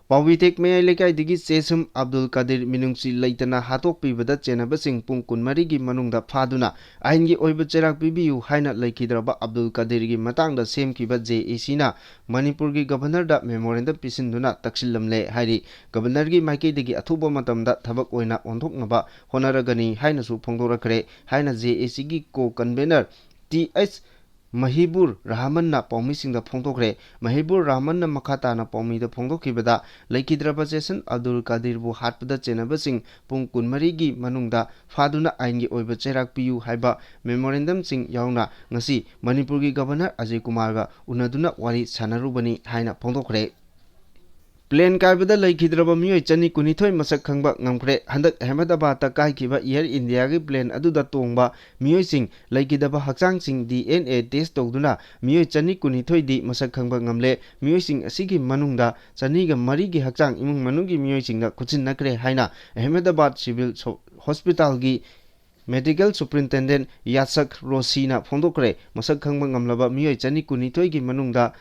ꯄꯥꯎꯕꯤꯇꯦꯛ ꯃꯌꯥꯏ ꯂꯩꯀꯥꯏꯗꯒꯤ ꯆꯦꯁꯨꯝ ꯑꯕꯗꯨꯜ ꯀꯥꯗꯤꯔ ꯃꯤꯅꯨꯡꯁꯤ ꯂꯩꯇꯅ ꯍꯥꯠꯇꯣꯛꯄꯤꯕꯗ ꯆꯦꯟꯅꯕꯁꯤꯡ ꯄꯨꯡ ꯀꯨꯟꯃꯔꯤꯒꯤ ꯃꯅꯨꯡꯗ ꯐꯥꯗꯨꯅ ꯑꯥꯏꯟꯒꯤ ꯑꯣꯏꯕ ꯆꯩꯔꯥꯛ ꯄꯤꯕꯤꯌꯨ ꯍꯥꯏꯅ ꯂꯩꯈꯤꯗ꯭ꯔꯕ ꯑꯕꯗꯨꯜ ꯀꯥꯗꯤꯔꯒꯤ ꯃꯇꯥꯡꯗ ꯁꯦꯝꯈꯤꯕ ꯖꯦ ꯑꯦ ꯁꯤꯅ ꯃꯅꯤꯄꯨꯔꯒꯤ ꯒꯕꯔꯅꯔꯗ ꯃꯦꯃꯣꯔꯦꯟꯗꯝ ꯄꯤꯁꯤꯟꯗꯨꯅ ꯇꯛꯁꯤꯜꯂꯝꯂꯦ ꯍꯥꯏꯔꯤ꯫ ꯒꯕꯔꯅꯔꯒꯤ ꯃꯥꯏꯀꯩꯗꯒꯤ ꯑꯊꯨꯕ ꯃꯇꯝꯗ ꯊꯕꯛ ꯑꯣꯏꯅ ꯑꯣꯟꯊꯣꯛꯅꯕ ꯍꯣꯠꯅꯔꯒꯅꯤ ꯍꯥꯏꯅꯁꯨ ꯐꯣꯡꯗꯣꯔꯛꯈ꯭ꯔꯦ ꯍꯥꯏꯅ ꯖꯦ ꯑꯦ ꯁꯤꯒꯤ ꯀꯣ ꯀꯟꯚꯦꯅꯔ ꯇꯤ ꯑꯩꯆ ꯃꯍꯤꯕꯨꯔ ꯔꯍꯃꯟꯅ ꯄꯥꯎꯃꯤꯁꯤꯡꯗ ꯐꯣꯡꯗꯣꯛꯈ꯭ꯔꯦ꯫ ꯃꯍꯤꯕꯨꯔ ꯔꯍꯃꯟꯅ ꯃꯈꯥ ꯇꯥꯅ ꯄꯥꯎꯃꯤꯗ ꯐꯣꯡꯗꯣꯛꯈꯤꯕꯗ, ꯂꯩꯈꯤꯗ꯭ꯔꯕ ꯆꯦꯁꯟ ꯑꯕꯗꯨꯜ ꯀꯥꯗꯤꯔꯕꯨ ꯍꯥꯠꯄꯗ ꯆꯦꯟꯅꯕꯁꯤꯡ ꯄꯨꯡ ꯀꯨꯟꯃꯔꯤꯒꯤ ꯃꯅꯨꯡꯗ ꯐꯥꯗꯨꯅ ꯑꯥꯏꯟꯒꯤ ꯑꯣꯏꯕ ꯆꯩꯔꯥꯛ ꯄꯤꯌꯨ ꯍꯥꯏꯕ ꯃꯦꯃꯣꯔꯦꯟꯗꯝꯁꯤꯡ ꯌꯥꯎꯅ ꯉꯁꯤ ꯃꯅꯤꯄꯨꯔꯒꯤ ꯒꯕꯔꯅꯔ ꯑꯖꯌ ꯀꯨꯃꯥꯔꯒ ꯎꯅꯗꯨꯅ ꯋꯥꯔꯤ ꯁꯥꯟꯅꯔꯨꯕꯅꯤ ꯍꯥꯏꯅ ꯐꯣꯡꯗꯣꯛꯈ꯭ꯔꯦ꯫ ꯄ꯭ꯂꯦꯟ ꯀꯥꯏꯕꯗ ꯂꯩꯈꯤꯗ꯭ꯔꯕ ꯃꯤꯑꯣꯏ ꯆꯅꯤ ꯀꯨꯟꯅꯤꯊꯣꯏ ꯃꯁꯛ ꯈꯪꯕ ꯉꯝꯈ꯭ꯔꯦ꯫ ꯍꯟꯗꯛ ꯑꯍꯃꯦꯗꯕꯥꯗꯇ ꯀꯥꯏꯈꯤꯕ ꯏꯌꯔ ꯏꯟꯗꯤꯌꯥꯒꯤ ꯄ꯭ꯂꯦꯟ ꯑꯗꯨꯗ ꯇꯣꯡꯕ ꯃꯤꯑꯣꯏꯁꯤꯡ ꯂꯩꯈꯤꯗꯕ ꯍꯛꯆꯥꯡꯁꯤꯡ ꯗꯤ ꯑꯦꯟ ꯑꯦ ꯇꯦꯁ ꯇꯧꯗꯨꯅ ꯃꯤꯑꯣꯏ ꯆꯅꯤ ꯀꯨꯟꯅꯤꯊꯣꯏꯗꯤ ꯃꯁꯛ ꯈꯪꯕ ꯉꯝꯂꯦ꯫ ꯃꯤꯑꯣꯏꯁꯤꯡ ꯑꯁꯤꯒꯤ ꯃꯅꯨꯡꯗ ꯆꯅꯤꯒ ꯃꯔꯤꯒꯤ ꯍꯛꯆꯥꯡ ꯏꯃꯨꯡ ꯃꯅꯨꯡꯒꯤ ꯃꯤꯑꯣꯏꯁꯤꯡꯗ ꯈꯨꯠꯁꯤꯟꯅꯈ꯭ꯔꯦ ꯍꯥꯏꯅ ꯑꯍꯃꯦꯗꯕꯥꯗ ꯁꯤꯚꯤꯜ ꯁꯣ-, ꯍꯣꯁꯄꯤꯇꯥꯜꯒꯤ ꯃꯦꯗꯤꯀꯦꯜ ꯁꯨꯄ꯭ꯔꯤꯟꯇꯦꯟꯗꯦꯟ ꯌꯥꯁꯛ ꯔꯣꯁꯤꯅ ꯐꯣꯡꯗꯣꯛꯈ꯭ꯔꯦ꯫ ꯃꯁꯛ ꯈꯪꯕ ꯉꯝꯂꯕ ꯃꯤꯑꯣꯏ ꯆꯅꯤ ꯀꯨꯟꯅꯤꯊꯣꯏꯒꯤ ꯃꯅꯨꯡꯗ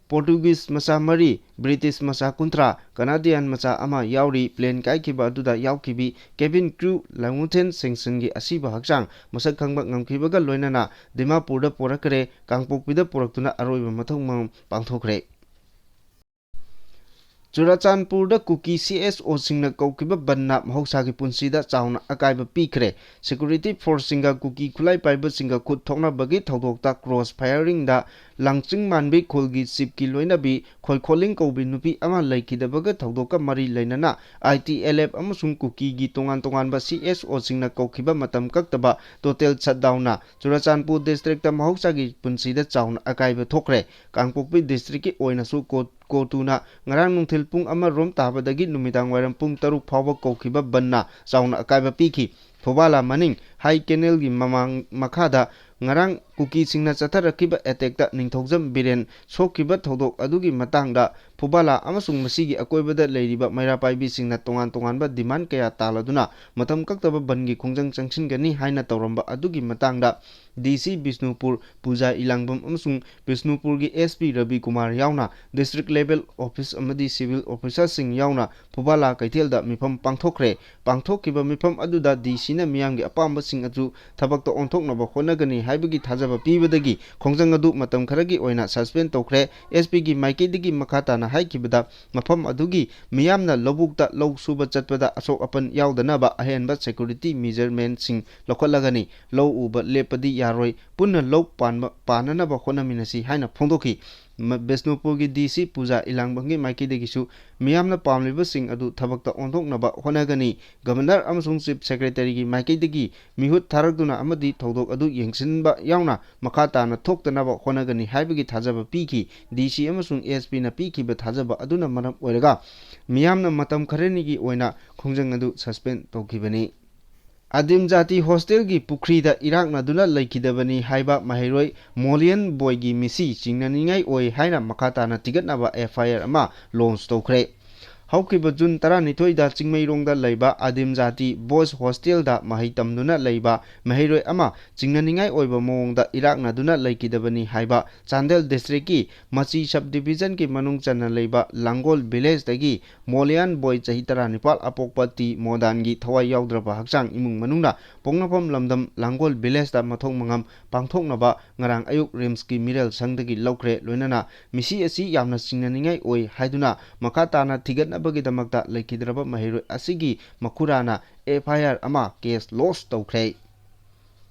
ꯄꯣꯔꯇꯨꯒꯤꯁ ꯃꯆꯥ ꯃꯔꯤ, ꯕ꯭ꯔꯤꯇꯤꯁ ꯃꯆꯥ ꯀꯨꯟꯊ꯭ꯔꯥ, ꯀꯅꯥꯗꯤꯌꯥꯟ ꯃꯆꯥ ꯑꯃ ꯌꯥꯎꯔꯤ꯫ ꯄ꯭ꯂꯦꯟ ꯀꯥꯏꯈꯤꯕ ꯑꯗꯨꯗ ꯌꯥꯎꯈꯤꯕꯤ ꯀꯦꯕꯤꯟ ꯀ꯭ꯔꯨ ꯂꯥꯡꯃꯨꯊꯦꯟ ꯁꯦꯡꯁꯟꯒꯤ ꯑꯁꯤꯕ ꯍꯛꯆꯥꯡ ꯃꯁꯛ ꯈꯪꯕ ꯉꯝꯈꯤꯕꯒ ꯂꯣꯏꯅꯅ ꯗꯤꯃꯥꯄꯨꯔꯗ ꯄꯨꯔꯛꯈ꯭ꯔꯦ꯫ ꯀꯥꯡꯄꯣꯛꯄꯤꯗ ꯄꯨꯔꯛꯇꯨꯅ ꯑꯔꯣꯏꯕ ꯃꯊꯧ ꯃꯉꯝ ꯄꯥꯡꯊꯣꯛꯈ꯭ꯔꯦ꯫ ꯆꯨꯔꯥꯆꯥꯟꯄꯨꯔꯗ ꯀꯨꯀꯤ ꯁꯤ ꯑꯦꯁ ꯑꯣꯁꯤꯡꯅ ꯀꯧꯈꯤꯕ ꯕꯟꯅ ꯃꯍꯧꯁꯥꯒꯤ ꯄꯨꯟꯁꯤꯗ ꯆꯥꯎꯅ ꯑꯀꯥꯏꯕ ꯄꯤꯈ꯭ꯔꯦ꯫ ꯁꯦꯀ꯭ꯌꯨꯔꯤꯇꯤ ꯐꯣꯔꯁꯁꯤꯡꯒ ꯀꯨꯀꯤ ꯈꯨꯠꯂꯥꯏ ꯄꯥꯏꯕꯁꯤꯡꯒ ꯈꯨꯠ ꯊꯣꯛꯅꯕꯒꯤ ꯊꯧꯗꯣꯛꯇ ꯀ꯭ꯔꯣꯁ ꯐꯥꯌꯔꯤꯡꯗ ꯂꯥꯡꯆꯤꯡ ꯃꯥꯟꯕꯤ ꯈꯨꯜꯒꯤ ꯆꯤꯞꯀꯤ ꯂꯣꯏꯅꯕꯤ ꯈꯣꯏꯈꯣꯂꯤꯡ ꯀꯧꯕꯤ ꯅꯨꯄꯤ ꯑꯃ ꯂꯩꯈꯤꯗꯕꯒ ꯊꯧꯗꯣꯛꯀ ꯃꯔꯤ ꯂꯩꯅꯅ ꯑꯥꯏ ꯇꯤ ꯑꯦꯜ ꯑꯦꯐ ꯑꯃꯁꯨꯡ ꯀꯨꯀꯤꯒꯤ ꯇꯣꯉꯥꯟ ꯇꯣꯉꯥꯟꯕ ꯁꯤ ꯑꯦꯁ ꯑꯣꯁꯤꯡꯅ ꯀꯧꯈꯤꯕ ꯃꯇꯝ ꯀꯛꯇꯕ ꯇꯣꯇꯦꯜ ꯁꯠꯗꯥꯎꯟꯅ ꯆꯨꯔꯥꯆꯥꯟꯄꯨꯔ ꯗꯤꯁꯇ꯭ꯔꯤꯛꯇ ꯃꯍꯧꯁꯥꯒꯤ ꯄꯨꯟꯁꯤꯗ ꯆꯥꯎꯅ ꯑꯀꯥꯏꯕ ꯊꯣꯛꯈ꯭ꯔꯦ꯫ ꯀꯥꯡꯄꯣꯛꯄꯤ ꯗꯤꯁꯇ꯭ꯔꯤꯛꯀꯤ ꯑꯣꯏꯅꯁꯨ ꯀꯣ-, ꯀꯣꯇꯨꯅ ꯉꯔꯥꯡ ꯅꯨꯡꯊꯤꯜ ꯄꯨꯡ ꯑꯃ ꯔꯣꯝ ꯇꯥꯕꯗꯒꯤ ꯅꯨꯃꯤꯗꯥꯡ ꯋꯥꯏꯔꯝ ꯄꯨꯡ ꯇꯔꯨꯛ ꯐꯥꯎꯕ ꯀꯧꯈꯤꯕ ꯕꯟꯅ ꯆꯥꯎꯅ ꯑꯀꯥꯏꯕ ꯄꯤꯈꯤ꯫ ꯊꯧꯕꯥꯂꯥ ꯃꯅꯤꯡ ꯍꯥꯏ ꯀꯦꯅꯦꯜꯒꯤ ꯃꯃꯥꯡ ꯃꯈꯥꯗ ꯉꯔꯥꯡ ꯀꯨꯀꯤꯁꯤꯡꯅ ꯆꯠꯊꯔꯛꯈꯤꯕ ꯑꯦꯇꯦꯛꯇ ꯅꯤꯡꯊꯧꯖꯝ ꯕꯤꯔꯦꯟ ꯁꯣꯛꯈꯤꯕ ꯊꯧꯗꯣꯛ ꯑꯗꯨꯒꯤ ꯃꯇꯥꯡꯗ ꯐꯨꯕꯥꯂꯥ ꯑꯃꯁꯨꯡ ꯃꯁꯤꯒꯤ ꯑꯀꯣꯏꯕꯗ ꯂꯩꯔꯤꯕ ꯃꯩꯔꯥ ꯄꯥꯏꯕꯤꯁꯤꯡꯅ ꯇꯣꯉꯥꯟ ꯇꯣꯉꯥꯟꯕ demand ꯀꯌꯥ ꯇꯥꯜꯂꯗꯨꯅ ꯃꯇꯝ ꯀꯛꯇꯕ ꯕꯟꯒꯤ ꯈꯣꯡꯖꯪ ꯆꯪꯁꯤꯟꯒꯅꯤ ꯍꯥꯏꯅ ꯇꯧꯔꯝꯕ ꯑꯗꯨꯒꯤ ꯃꯇꯥꯡꯗ D C ꯕꯤꯁꯅꯨꯄꯨꯔ, ꯄꯨꯖꯥ ꯏꯂꯥꯡꯕꯝ ꯑꯃꯁꯨꯡ ꯕꯤꯁꯅꯨꯄꯨꯔꯒꯤ S P ꯔꯕꯤ ꯀꯨꯃꯥꯔ ꯌꯥꯎꯅ district level office ꯑꯃꯗꯤ civil officerꯁꯤꯡ ꯌꯥꯎꯅ ꯐꯨꯕꯥꯂꯥ ꯀꯩꯊꯦꯜꯗ ꯃꯤꯐꯝ ꯄꯥꯡꯊꯣꯛꯈ꯭ꯔꯦ꯫ ꯄꯥꯡꯊꯣꯛꯈꯤꯕ ꯃꯤꯐꯝ ꯑꯗꯨꯗ D Cꯅ ꯃꯤꯌꯥꯝꯒꯤ ꯑꯄꯥꯝꯕꯁꯤꯡ ꯑꯗꯨ ꯊꯕꯛꯇ ꯑꯣꯟꯊꯣꯛꯅꯕ ꯍꯣꯠꯅꯒꯅꯤ ꯍꯥꯏꯕꯒꯤ ꯊꯥꯖꯕ ꯄꯤꯕꯗꯒꯤ ꯈꯣꯡꯖꯪ ꯑꯗꯨ ꯃꯇꯝ ꯈꯔꯒꯤ ꯑꯣꯏꯅ suspend ꯇꯧꯈ꯭ꯔꯦ꯫ S Pꯒꯤ ꯃꯥꯏꯀꯩꯗꯒꯤ ꯃꯈꯥ ꯇꯥꯅ ꯍꯥꯏꯈꯤꯕꯗ, ꯃꯐꯝ ꯑꯗꯨꯒꯤ ꯃꯤꯌꯥꯝꯅ ꯂꯧꯕꯨꯛꯇ ꯂꯧ ꯁꯨꯕ ꯆꯠꯄꯗ ꯑꯁꯣꯛ ꯑꯄꯟ ꯌꯥꯎꯗꯅꯕ ꯑꯍꯦꯟꯕ security measurementꯁꯤꯡ ꯂꯧꯈꯠꯂꯒꯅꯤ꯫ ꯂꯧ ꯎꯕ ꯂꯦꯞꯄꯗꯤ ꯌꯥꯔꯣꯏ꯫ ꯄꯨꯟꯅ ꯂꯧ ꯄꯥꯟꯕ, ꯄꯥꯟꯅꯅꯕ ꯍꯣꯠꯅꯃꯤꯟꯅꯁꯤ ꯍꯥꯏꯅ ꯐꯣꯡꯗꯣꯛꯈꯤ꯫ ꯃ-, ꯕꯤꯁꯅꯨꯄꯨꯔꯒꯤ D C ꯄꯨꯖꯥ ꯏꯂꯥꯡꯕꯝꯒꯤ ꯃꯥꯏꯀꯩꯗꯒꯤꯁꯨ ꯃꯤꯌꯥꯝꯅ ꯄꯥꯝꯂꯤꯕꯁꯤꯡ ꯑꯗꯨ ꯊꯕꯛꯇ ꯑꯣꯟꯊꯣꯛꯅꯕ ꯍꯣꯠꯅꯒꯅꯤ꯫ Governor ꯑꯃꯁꯨꯡ Chief Secretaryꯒꯤ ꯃꯥꯏꯀꯩꯗꯒꯤ ꯃꯤꯍꯨꯠ ꯊꯥꯔꯛꯇꯨꯅ ꯑꯃꯗꯤ ꯊꯧꯗꯣꯛ ꯑꯗꯨ ꯌꯦꯡꯁꯤꯟꯕ ꯌꯥꯎꯅ ꯃꯈꯥ ꯇꯥꯅ ꯊꯣꯛꯇꯅꯕ ꯍꯣꯠꯅꯒꯅꯤ ꯍꯥꯏꯕꯒꯤ ꯊꯥꯖꯕ ꯄꯤꯈꯤ꯫ D C ꯑꯃꯁꯨꯡ S Pꯅ ꯄꯤꯈꯤꯕ ꯊꯥꯖꯕ ꯑꯗꯨꯅ ꯃꯔꯝ ꯑꯣꯏꯔꯒ ꯃꯤꯌꯥꯝꯅ ꯃꯇꯝ ꯈꯔꯅꯤꯒꯤ ꯑꯣꯏꯅ ꯈꯣꯡꯖꯪ ꯑꯗꯨ suspend ꯇꯧꯈꯤꯕꯅꯤ꯫ ꯑꯗꯤꯝ ꯖꯥꯇꯤ hostelꯒꯤ ꯄꯨꯈ꯭ꯔꯤꯗ ꯏꯔꯥꯛꯅꯗꯨꯅ ꯂꯩꯈꯤꯗꯕꯅꯤ ꯍꯥꯏꯕ ꯃꯍꯩꯔꯣꯏ ꯃꯣꯂꯤꯌꯟ ꯕꯣꯏꯒꯤ ꯃꯤꯁꯤ ꯆꯤꯡꯅꯅꯤꯡꯉꯥꯏ ꯑꯣꯏ ꯍꯥꯏꯅ ꯃꯈꯥ ꯇꯥꯅ ꯊꯤꯒꯠꯅꯕ F I R ꯑꯃ launch ꯇꯧꯈ꯭ꯔꯦ꯫ ꯍꯧꯈꯤꯕ June ꯇꯔꯥꯅꯤꯊꯣꯏꯗ ꯆꯤꯡꯃꯩꯔꯣꯡꯗ ꯂꯩꯕ ꯑꯗꯤꯝ ꯖꯥꯇꯤ boys hostelꯗ ꯃꯍꯩ ꯇꯝꯗꯨꯅ ꯂꯩꯕ ꯃꯍꯩꯔꯣꯏ ꯑꯃ ꯆꯤꯡꯅꯅꯤꯡꯉꯥꯏ ꯑꯣꯏꯕ ꯃꯑꯣꯡꯗ ꯏꯔꯥꯛꯅꯗꯨꯅ ꯂꯩꯈꯤꯗꯕꯅꯤ ꯍꯥꯏꯕ ꯆꯥꯟꯗꯦꯜ districtꯀꯤ ꯃꯆꯤ sub divisionꯒꯤ ꯃꯅꯨꯡ ꯆꯟꯅ ꯂꯩꯕ ꯂꯥꯡꯒꯣꯜ villageꯇꯒꯤ ꯃꯣꯂꯤꯌꯥꯟ ꯕꯣꯏ ꯆꯍꯤ ꯇꯔꯥꯅꯤꯄꯥꯜ ꯑꯄꯣꯛꯄ ꯇꯤ ꯃꯣꯗꯥꯟꯒꯤ ꯊꯋꯥꯏ ꯌꯥꯎꯗ꯭ꯔꯕ ꯍꯛꯆꯥꯡ ꯏꯃꯨꯡ ꯃꯅꯨꯡꯅ ꯄꯣꯛꯅꯐꯝ ꯂꯝꯗꯝ ꯂꯥꯡꯒꯣꯜ villageꯇ ꯃꯊꯧ ꯃꯉꯝ ꯄꯥꯡꯊꯣꯛꯅꯕ ꯉꯔꯥꯡ ꯑꯌꯨꯛ RIMSꯀꯤ ꯃꯤꯔꯦꯜ ꯁꯪꯗꯒꯤ ꯂꯧꯈ꯭ꯔꯦ꯫ ꯂꯣꯏꯅꯅ ꯃꯤꯁꯤ ꯑꯁꯤ ꯌꯥꯝꯅ ꯆꯤꯡꯅꯅꯤꯡꯉꯥꯏ ꯑꯣꯏ ꯍꯥꯏꯗꯨꯅ ꯃꯈꯥ ꯇꯥꯅ ꯊꯤꯒꯠꯅꯕꯒꯤꯗꯃꯛꯇ ꯂꯩꯈꯤꯗ꯭ꯔꯕ ꯃꯍꯩꯔꯣꯏ ꯑꯁꯤꯒꯤ ꯃꯈꯨꯔꯥꯅ F I R ꯑꯃ case lodge ꯇꯧꯈ꯭ꯔꯦ꯫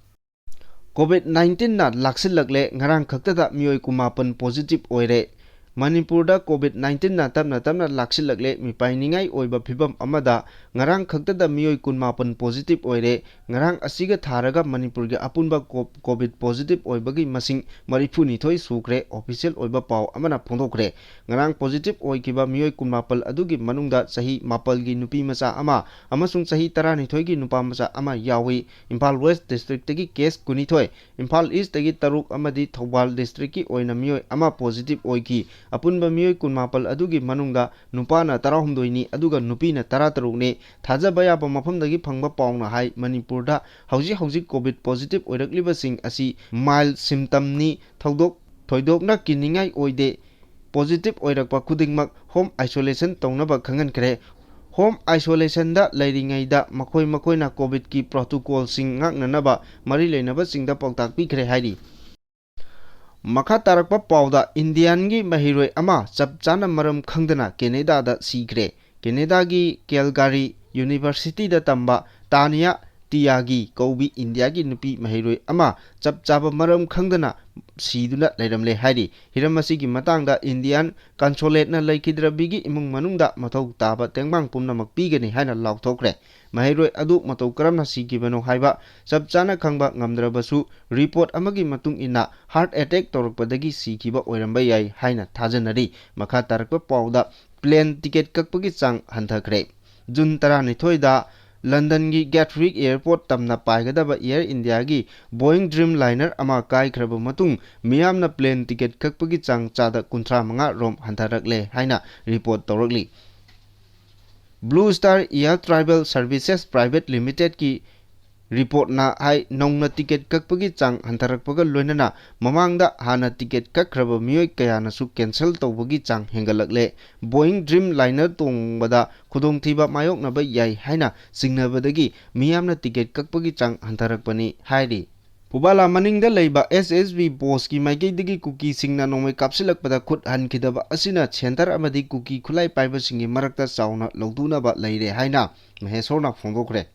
COVID nineteenꯅ ꯂꯥꯛꯁꯤꯜꯂꯛꯂꯦ꯫ ꯉꯔꯥꯡ ꯈꯛꯇꯗ ꯃꯤꯑꯣꯏ ꯀꯨꯟꯃꯥꯄꯟ positive ꯑꯣꯏꯔꯦ꯫ ꯃꯅꯤꯄꯨꯔꯗ COVID nineteenꯅ ꯇꯞꯅ ꯇꯞꯅ ꯂꯥꯛꯁꯤꯜꯂꯛꯂꯦ꯫ ꯃꯤꯄꯥꯏꯅꯤꯡꯉꯥꯏ ꯑꯣꯏꯕ ꯐꯤꯕꯝ ꯑꯃꯗ ꯉꯔꯥꯡ ꯈꯛꯇꯗ ꯃꯤꯑꯣꯏ ꯀꯨꯟꯃꯥꯄꯟ positive ꯑꯣꯏꯔꯦ꯫ ꯉꯔꯥꯡ ꯑꯁꯤꯒ ꯊꯥꯔꯒ ꯃꯅꯤꯄꯨꯔꯒꯤ ꯑꯄꯨꯟꯕ ꯀꯣ-, COVID positive ꯑꯣꯏꯕꯒꯤ ꯃꯁꯤꯡ ꯃꯔꯤꯐꯨꯅꯤꯊꯣꯏ ꯁꯨꯈ꯭ꯔꯦ, official ꯑꯣꯏꯕ ꯄꯥꯎ ꯑꯃꯅ ꯐꯣꯡꯗꯣꯛꯈ꯭ꯔꯦ꯫ ꯉꯔꯥꯡ positive ꯑꯣꯏꯈꯤꯕ ꯃꯤꯑꯣꯏ ꯀꯨꯟꯃꯥꯄꯜ ꯑꯗꯨꯒꯤ ꯃꯅꯨꯡꯗ ꯆꯍꯤ ꯃꯥꯄꯜꯒꯤ ꯅꯨꯄꯤ ꯃꯆꯥ ꯑꯃ ꯑꯃꯁꯨꯡ ꯆꯍꯤ ꯇꯔꯥꯅꯤꯊꯣꯏꯒꯤ ꯅꯨꯄꯥ ꯃꯆꯥ ꯑꯃ ꯌꯥꯎꯏ꯫ ꯏꯝꯐꯥꯜ West districtꯇꯒꯤ case ꯀꯨꯟꯅꯤꯊꯣꯏ, ꯏꯝꯐꯥꯜ Eastꯇꯒꯤ ꯇꯔꯨꯛ ꯑꯃꯗꯤ ꯊꯧꯕꯥꯜ districtꯀꯤ ꯑꯣꯏꯅ ꯃꯤꯑꯣꯏ ꯑꯃ positive ꯑꯣꯏꯈꯤ꯫ ꯑꯄꯨꯟꯕ ꯃꯤꯑꯣꯏ ꯀꯨꯟꯃꯥꯄꯜ ꯑꯗꯨꯒꯤ ꯃꯅꯨꯡꯗ ꯅꯨꯄꯥꯅ ꯇꯔꯥꯍꯨꯝꯗꯣꯏꯅꯤ, ꯑꯗꯨꯒ ꯅꯨꯄꯤꯅ ꯇꯔꯥꯇꯔꯨꯛꯅꯤ꯫ ꯊꯥꯖꯕ ꯌꯥꯕ ꯃꯐꯝꯗꯒꯤ ꯐꯪꯕ ꯄꯥꯎꯅ ꯍꯥꯏ, ꯃꯅꯤꯄꯨꯔꯗ ꯍꯧꯖꯤꯛ ꯍꯧꯖꯤꯛ COVID positive ꯑꯣꯏꯔꯛꯂꯤꯕꯁꯤꯡ ꯑꯁꯤ mild symptomꯅꯤ, ꯊꯧꯗꯣꯛ ꯊꯣꯏꯗꯣꯛꯅ ꯀꯤꯅꯤꯡꯉꯥꯏ ꯑꯣꯏꯗꯦ꯫ Positive ꯑꯣꯏꯔꯛꯄ ꯈꯨꯗꯤꯡꯃꯛ home isolation ꯇꯧꯅꯕ ꯈꯪꯍꯟꯈ꯭ꯔꯦ꯫ Home isolationꯗ ꯂꯩꯔꯤꯉꯩꯗ ꯃꯈꯣꯏ ꯃꯈꯣꯏꯅ COVIDꯀꯤ protocolꯁꯤꯡ ꯉꯥꯛꯅꯅꯕ ꯃꯔꯤ ꯂꯩꯅꯕꯁꯤꯡꯗ ꯄꯥꯎꯇꯥꯛ ꯄꯤꯈ꯭ꯔꯦ ꯍꯥꯏꯔꯤ꯫ ꯃꯈꯥ ꯇꯥꯔꯛꯄ ꯄꯥꯎꯗ, ꯏꯟꯗꯤꯌꯥꯟꯒꯤ ꯃꯍꯩꯔꯣꯏ ꯑꯃ ꯆꯞ ꯆꯥꯅ ꯃꯔꯝ ꯈꯪꯗꯅ ꯀꯦꯅꯦꯗꯥꯗ ꯁꯤꯈ꯭ꯔꯦ꯫ ꯀꯦꯅꯦꯗꯥꯒꯤ ꯀꯦꯜꯒꯥꯔꯤ ꯌꯨꯅꯤꯚꯔꯁꯤꯇꯤꯗ ꯇꯝꯕ ꯇꯥꯅꯤꯌꯥ ꯇꯤꯌꯥꯒꯤ ꯀꯧꯕꯤ ꯏꯟꯗꯤꯌꯥꯒꯤ ꯅꯨꯄꯤ ꯃꯍꯩꯔꯣꯏ ꯑꯃ ꯆꯞ ꯆꯥꯕ ꯃꯔꯝ ꯈꯪꯗꯅ ꯁꯤꯗꯨꯅ ꯂꯩꯔꯝꯂꯦ ꯍꯥꯏꯔꯤ꯫ ꯍꯤꯔꯝ ꯑꯁꯤꯒꯤ ꯃꯇꯥꯡꯗ ꯏꯟꯗꯤꯌꯥꯟ ꯀꯟꯁꯣꯂꯦꯠꯅ ꯂꯩꯈꯤꯗ꯭ꯔꯕꯤꯒꯤ ꯏꯃꯨꯡ ꯃꯅꯨꯡꯗ ꯃꯊꯧ ꯇꯥꯕ ꯇꯦꯡꯕꯥꯡ ꯄꯨꯝꯅꯃꯛ ꯄꯤꯒꯅꯤ ꯍꯥꯏꯅ ꯂꯥꯎꯊꯣꯛꯈ꯭ꯔꯦ꯫ ꯃꯍꯩꯔꯣꯏ ꯑꯗꯨ ꯃꯇꯧ ꯀꯔꯝꯅ ꯁꯤꯈꯤꯕꯅꯣ ꯍꯥꯏꯕ ꯆꯞ ꯆꯥꯅ ꯈꯪꯕ ꯉꯝꯗ꯭ꯔꯕꯁꯨ, ꯔꯤꯄꯣꯔꯠ ꯑꯃꯒꯤ ꯃꯇꯨꯡ ꯏꯟꯅ heart attack ꯇꯧꯔꯛꯄꯗꯒꯤ ꯁꯤꯈꯤꯕ ꯑꯣꯏꯔꯝꯕ ꯌꯥꯏ ꯍꯥꯏꯅ ꯊꯥꯖꯅꯔꯤ꯫ ꯃꯈꯥ ꯇꯥꯔꯛꯄ ꯄꯥꯎꯗ, ꯄ꯭ꯂꯦꯟ ꯇꯤꯀꯦꯠ ꯀꯛꯄꯒꯤ ꯆꯥꯡ ꯍꯟꯊꯈ꯭ꯔꯦ꯫ ꯖꯨꯟ ꯇꯔꯥꯅꯤꯊꯣꯏꯗ ꯂꯟꯗꯟꯒꯤ ꯒꯦꯠꯋꯤꯛ ꯑꯦꯌꯔꯄꯣꯔꯠ ꯇꯝꯅ ꯄꯥꯏꯒꯗꯕ ꯑꯦꯌꯔ ꯏꯟꯗꯤꯌꯥꯒꯤ ꯕꯣꯏꯡ ꯗ꯭ꯔꯤꯝ ꯂꯥꯏꯅꯔ ꯑꯃ ꯀꯥꯏꯈ꯭ꯔꯕ ꯃꯇꯨꯡ, ꯃꯤꯌꯥꯝꯅ ꯄ꯭ꯂꯦꯟ ꯇꯤꯀꯦꯠ ꯀꯛꯄꯒꯤ ꯆꯥꯡ ꯆꯥꯗ ꯀꯨꯟꯊ꯭ꯔꯥ ꯃꯉꯥ ꯔꯣꯝ ꯍꯟꯊꯔꯛꯂꯦ ꯍꯥꯏꯅ ꯔꯤꯄꯣꯔꯠ ꯇꯧꯔꯛꯂꯤ꯫ Blue star air travel services private ꯂꯤꯃꯤꯇꯦꯗꯀꯤ ꯔꯤꯄꯣꯔꯠꯅ ꯍꯥꯏ, ꯅꯧꯅ ꯇꯤꯀꯦꯠ ꯀꯛꯄꯒꯤ ꯆꯥꯡ ꯍꯟꯊꯔꯛꯄꯒ ꯂꯣꯏꯅꯅ ꯃꯃꯥꯡꯗ ꯍꯥꯟꯅ ꯇꯤꯀꯦꯠ ꯀꯛꯈ꯭ꯔꯕ ꯃꯤꯑꯣꯏ ꯀꯌꯥꯅꯁꯨ ꯀꯦꯟꯁꯦꯜ ꯇꯧꯕꯒꯤ ꯆꯥꯡ ꯍꯦꯟꯒꯠꯂꯛꯂꯦ꯫ ꯕꯣꯏꯡ ꯗ꯭ꯔꯤꯝ ꯂꯥꯏꯅꯔ ꯇꯣꯡꯕꯗ ꯈꯨꯗꯣꯡꯊꯤꯕ ꯃꯥꯌꯣꯛꯅꯕ ꯌꯥꯏ ꯍꯥꯏꯅ ꯆꯤꯡꯅꯕꯗꯒꯤ ꯃꯤꯌꯥꯝꯅ ꯇꯤꯀꯦꯠ ꯀꯛꯄꯒꯤ ꯆꯥꯡ ꯍꯟꯊꯔꯛꯄꯅꯤ ꯍꯥꯏꯔꯤ꯫ ꯐꯨꯕꯥꯂꯥ ꯃꯅꯤꯡꯗ ꯂꯩꯕ ꯑꯦꯁ ꯑꯦꯁ ꯕꯤ ꯕꯣꯁꯀꯤ ꯃꯥꯏꯀꯩꯗꯒꯤ ꯀꯨꯀꯤꯁꯤꯡꯅ ꯅꯣꯡꯃꯩ ꯀꯥꯞꯁꯤꯜꯂꯛꯄꯗ ꯈꯨꯠ ꯍꯟꯈꯤꯗꯕ ꯑꯁꯤꯅ ꯁꯦꯟꯇꯔ ꯑꯃꯗꯤ ꯀꯨꯀꯤ ꯈꯨꯠꯂꯥꯏ ꯄꯥꯏꯕꯁꯤꯡꯒꯤ ꯃꯔꯛꯇ ꯆꯥꯎꯅ ꯂꯧꯊꯣꯛꯅꯕ ꯂꯩꯔꯦ ꯍꯥꯏꯅ ꯃꯍꯦꯁꯣꯔꯅ ꯐꯣꯡꯗꯣꯛꯈ꯭ꯔꯦ꯫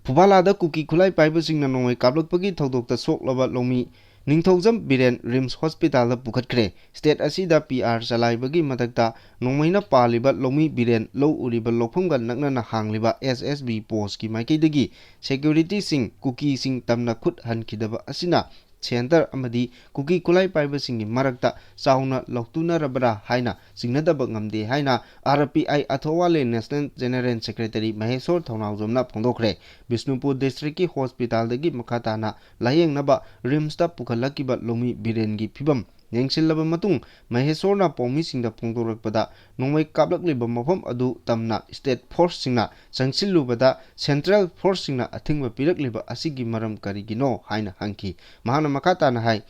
ꯐꯨꯕꯥꯂꯥꯗ ꯀꯨꯀꯤ ꯈꯨꯠꯂꯥꯏ ꯄꯥꯏꯕꯁꯤꯡꯅ ꯅꯣꯡꯃꯩ ꯀꯥꯞꯂꯛꯄꯒꯤ ꯊꯧꯗꯣꯛꯇ ꯁꯣꯛꯂꯕ ꯂꯧꯃꯤ ꯅꯤꯡꯊꯧꯖꯝ ꯕꯤꯔꯦꯟ ꯔꯤꯝꯁ ꯍꯣꯁꯄꯤꯇꯥꯜꯗ ꯄꯨꯈꯠꯈ꯭ꯔꯦ꯫ ꯁ꯭ꯇꯦꯠ ꯑꯁꯤꯗ ꯄꯤ ꯑꯥꯔ ꯆꯂꯥꯏꯕꯒꯤ ꯃꯊꯛꯇ ꯅꯣꯡꯃꯩꯅ ꯄꯥꯜꯂꯤꯕ ꯂꯧꯃꯤ ꯕꯤꯔꯦꯟ ꯂꯧ ꯎꯔꯤꯕ ꯂꯧꯐꯝꯒ ꯅꯛꯅꯅ ꯍꯥꯡꯂꯤꯕ ꯑꯦꯁ ꯑꯦꯁ ꯕꯤ ꯄꯣꯁꯀꯤ ꯃꯥꯏꯀꯩꯗꯒꯤ ꯁꯦꯀ꯭ꯌꯨꯔꯤꯇꯤꯁꯤꯡ ꯀꯨꯀꯤꯁꯤꯡ ꯇꯝꯅ ꯈꯨꯠ ꯍꯟꯈꯤꯗꯕ ꯑꯁꯤꯅ ꯁꯦꯟꯇꯔ ꯑꯃꯗꯤ ꯀꯨꯀꯤ ꯈꯨꯠꯂꯥꯏ ꯄꯥꯏꯕꯁꯤꯡꯒꯤ ꯃꯔꯛꯇ ꯆꯥꯎꯅ ꯂꯧꯇꯨꯅꯔꯕ꯭ꯔꯥ ꯍꯥꯏꯅ ꯆꯤꯡꯅꯗꯕ ꯉꯝꯗꯦ ꯍꯥꯏꯅ ꯑꯥꯔ ꯄꯤ ꯑꯥꯏ ꯑꯊꯋꯥꯂꯦ ꯅꯦꯁꯅꯦꯜ ꯖꯦꯅꯦꯔꯦꯜ ꯁꯦꯀ꯭ꯔꯦꯇꯔꯤ ꯃꯍꯦꯁꯣꯔ ꯊꯧꯅꯥꯎꯖꯝꯅ ꯐꯣꯡꯗꯣꯛꯈ꯭ꯔꯦ꯫ ꯕꯤꯁꯅꯨꯄꯨꯔ ꯗꯤꯁꯇ꯭ꯔꯤꯛꯀꯤ ꯍꯣꯁꯄꯤꯇꯥꯜꯗꯒꯤ ꯃꯈꯥ ꯇꯥꯅ ꯂꯥꯌꯦꯡꯅꯕ ꯔꯤꯝꯁꯇ ꯄꯨꯈꯠꯂꯛꯈꯤꯕ ꯂꯧꯃꯤ ꯕꯤꯔꯦꯟꯒꯤ ꯐꯤꯕꯝ ꯌꯦꯡꯁꯤꯜꯂꯕ ꯃꯇꯨꯡ ꯃꯍꯦꯁꯣꯔꯅ ꯄꯥꯎꯃꯤꯁꯤꯡꯗ ꯐꯣꯡꯗꯣꯔꯛꯄꯗ, ꯅꯣꯡꯃꯩ ꯀꯥꯞꯂꯛꯂꯤꯕ ꯃꯐꯝ ꯑꯗꯨ ꯇꯝꯅ state forceꯁꯤꯡꯅ ꯆꯪꯁꯤꯜꯂꯨꯕꯗ central forceꯁꯤꯡꯅ ꯑꯊꯤꯡꯕ ꯄꯤꯔꯛꯂꯤꯕ ꯑꯁꯤꯒꯤ ꯃꯔꯝ ꯀꯔꯤꯒꯤꯅꯣ ꯍꯥꯏꯅ ꯍꯪꯈꯤ꯫ ꯃꯍꯥꯛꯅ ꯃꯈꯥ ꯇꯥꯅ ꯍꯥꯏ,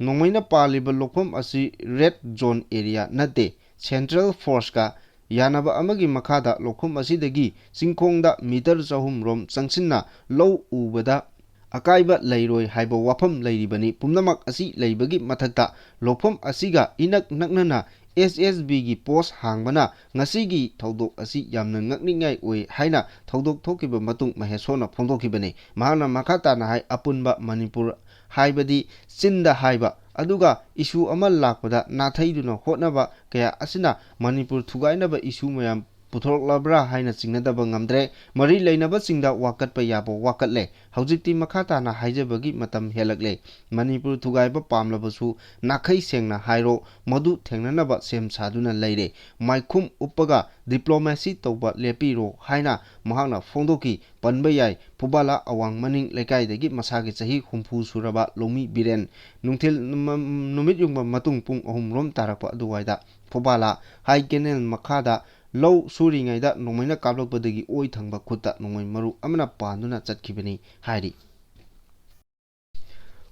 ꯅꯣꯡꯃꯩꯅ ꯄꯥꯜꯂꯤꯕ ꯂꯣꯛꯐꯝ ꯑꯁꯤ red zone area ꯅꯠꯇꯦ꯫ Central forceꯀ ꯌꯥꯅꯕ ꯑꯃꯒꯤ ꯃꯈꯥꯗ ꯂꯣꯛꯐꯝ ꯑꯁꯤꯗꯒꯤ ꯆꯤꯡꯈꯣꯡꯗ meter ꯆꯍꯨꯝ ꯔꯣꯝ ꯆꯪꯁꯤꯟꯅ ꯂꯧ ꯎꯕꯗ ꯑꯀꯥꯏꯕ ꯂꯩꯔꯣꯏ ꯍꯥꯏꯕ ꯋꯥꯐꯝ ꯂꯩꯔꯤꯕꯅꯤ꯫ ꯄꯨꯝꯅꯃꯛ ꯑꯁꯤ ꯂꯩꯕꯒꯤ ꯃꯊꯛꯇ ꯂꯣꯛꯐꯝ ꯑꯁꯤꯒ ꯏꯅꯛ ꯅꯛꯅꯅ S S Bꯒꯤ post ꯍꯥꯡꯕꯅ ꯉꯁꯤꯒꯤ ꯊꯧꯗꯣꯛ ꯑꯁꯤ ꯌꯥꯝꯅ ꯉꯛꯅꯤꯡꯉꯥꯏ ꯑꯣꯏ ꯍꯥꯏꯅ ꯊꯧꯗꯣꯛ ꯊꯣꯛꯈꯤꯕ ꯃꯇꯨꯡ ꯃꯍꯦꯁꯣꯔꯅ ꯐꯣꯡꯗꯣꯛꯈꯤꯕꯅꯤ꯫ ꯃꯍꯥꯛꯅ ꯃꯈꯥ ꯇꯥꯅ ꯍꯥꯏ, ꯑꯄꯨꯟꯕ ꯃꯅꯤꯄꯨꯔ ꯍꯥꯏꯕꯗꯤ ꯆꯤꯟꯗ ꯍꯥꯏꯕ, ꯑꯗꯨꯒ issue ꯑꯃ ꯂꯥꯛꯄꯗ ꯅꯥꯊꯩꯗꯨꯅ ꯍꯣꯠꯅꯕ ꯀꯌꯥ ꯑꯁꯤꯅ ꯃꯅꯤꯄꯨꯔ ꯊꯨꯒꯥꯏꯅꯕ issue ꯃꯌꯥꯝ ꯄꯨꯊꯣꯔꯛꯂꯕ꯭ꯔꯥ ꯍꯥꯏꯅ ꯆꯤꯡꯅꯗꯕ ꯉꯝꯗ꯭ꯔꯦ꯫ ꯃꯔꯤ ꯂꯩꯅꯕꯁꯤꯡꯗ ꯋꯥꯀꯠꯄ ꯌꯥꯕ ꯋꯥꯀꯠꯂꯦ꯫ ꯍꯧꯖꯤꯛꯇꯤ ꯃꯈꯥ ꯇꯥꯅ ꯍꯥꯏꯖꯕꯒꯤ ꯃꯇꯝ ꯍꯦꯜꯂꯛꯂꯦ꯫ ꯃꯅꯤꯄꯨꯔ ꯊꯨꯒꯥꯏꯕ ꯄꯥꯝꯂꯕꯁꯨ ꯅꯥꯈꯩ ꯁꯦꯡꯅ ꯍꯥꯏꯔꯣ, ꯃꯗꯨ ꯊꯦꯡꯅꯅꯕ ꯁꯦꯝ ꯁꯥꯗꯨꯅ ꯂꯩꯔꯦ꯫ ꯃꯥꯏꯈꯨꯝ ꯎꯞꯄꯒ diplomacy ꯇꯧꯕ ꯂꯦꯞꯄꯤꯔꯣ ꯍꯥꯏꯅ ꯃꯍꯥꯛꯅ ꯐꯣꯡꯗꯣꯛꯈꯤ꯫ ꯄꯟꯕ ꯌꯥꯏ, ꯐꯨꯕꯥꯂꯥ ꯑꯋꯥꯡ ꯃꯅꯤꯡ ꯂꯩꯀꯥꯏꯗꯒꯤ ꯃꯁꯥꯒꯤ ꯆꯍꯤ ꯍꯨꯝꯐꯨ ꯁꯨꯔꯕ ꯂꯧꯃꯤ ꯕꯤꯔꯦꯟ꯫ ꯅꯨꯡꯊꯤꯜ ꯃ-, ꯅꯨꯃꯤꯠ ꯌꯨꯡꯕ ꯃꯇꯨꯡ ꯄꯨꯡ ꯑꯍꯨꯝ ꯔꯣꯝ ꯇꯥꯔꯛꯄ ꯑꯗꯨꯋꯥꯏꯗ ꯐꯨꯕꯥꯂꯥ ꯍꯥꯏ ꯀꯦꯅꯦꯜ ꯃꯈꯥꯗ ꯂꯧ ꯁꯨꯔꯤꯉꯩꯗ ꯅꯣꯡꯃꯩꯅ ꯀꯥꯞꯂꯛꯄꯗꯒꯤ ꯑꯣꯏ ꯊꯪꯕ ꯈꯨꯠꯇ ꯅꯣꯡꯃꯩ ꯃꯔꯨ ꯑꯃꯅ ꯄꯥꯟꯗꯨꯅ ꯆꯠꯈꯤꯕꯅꯤ ꯍꯥꯏꯔꯤ꯫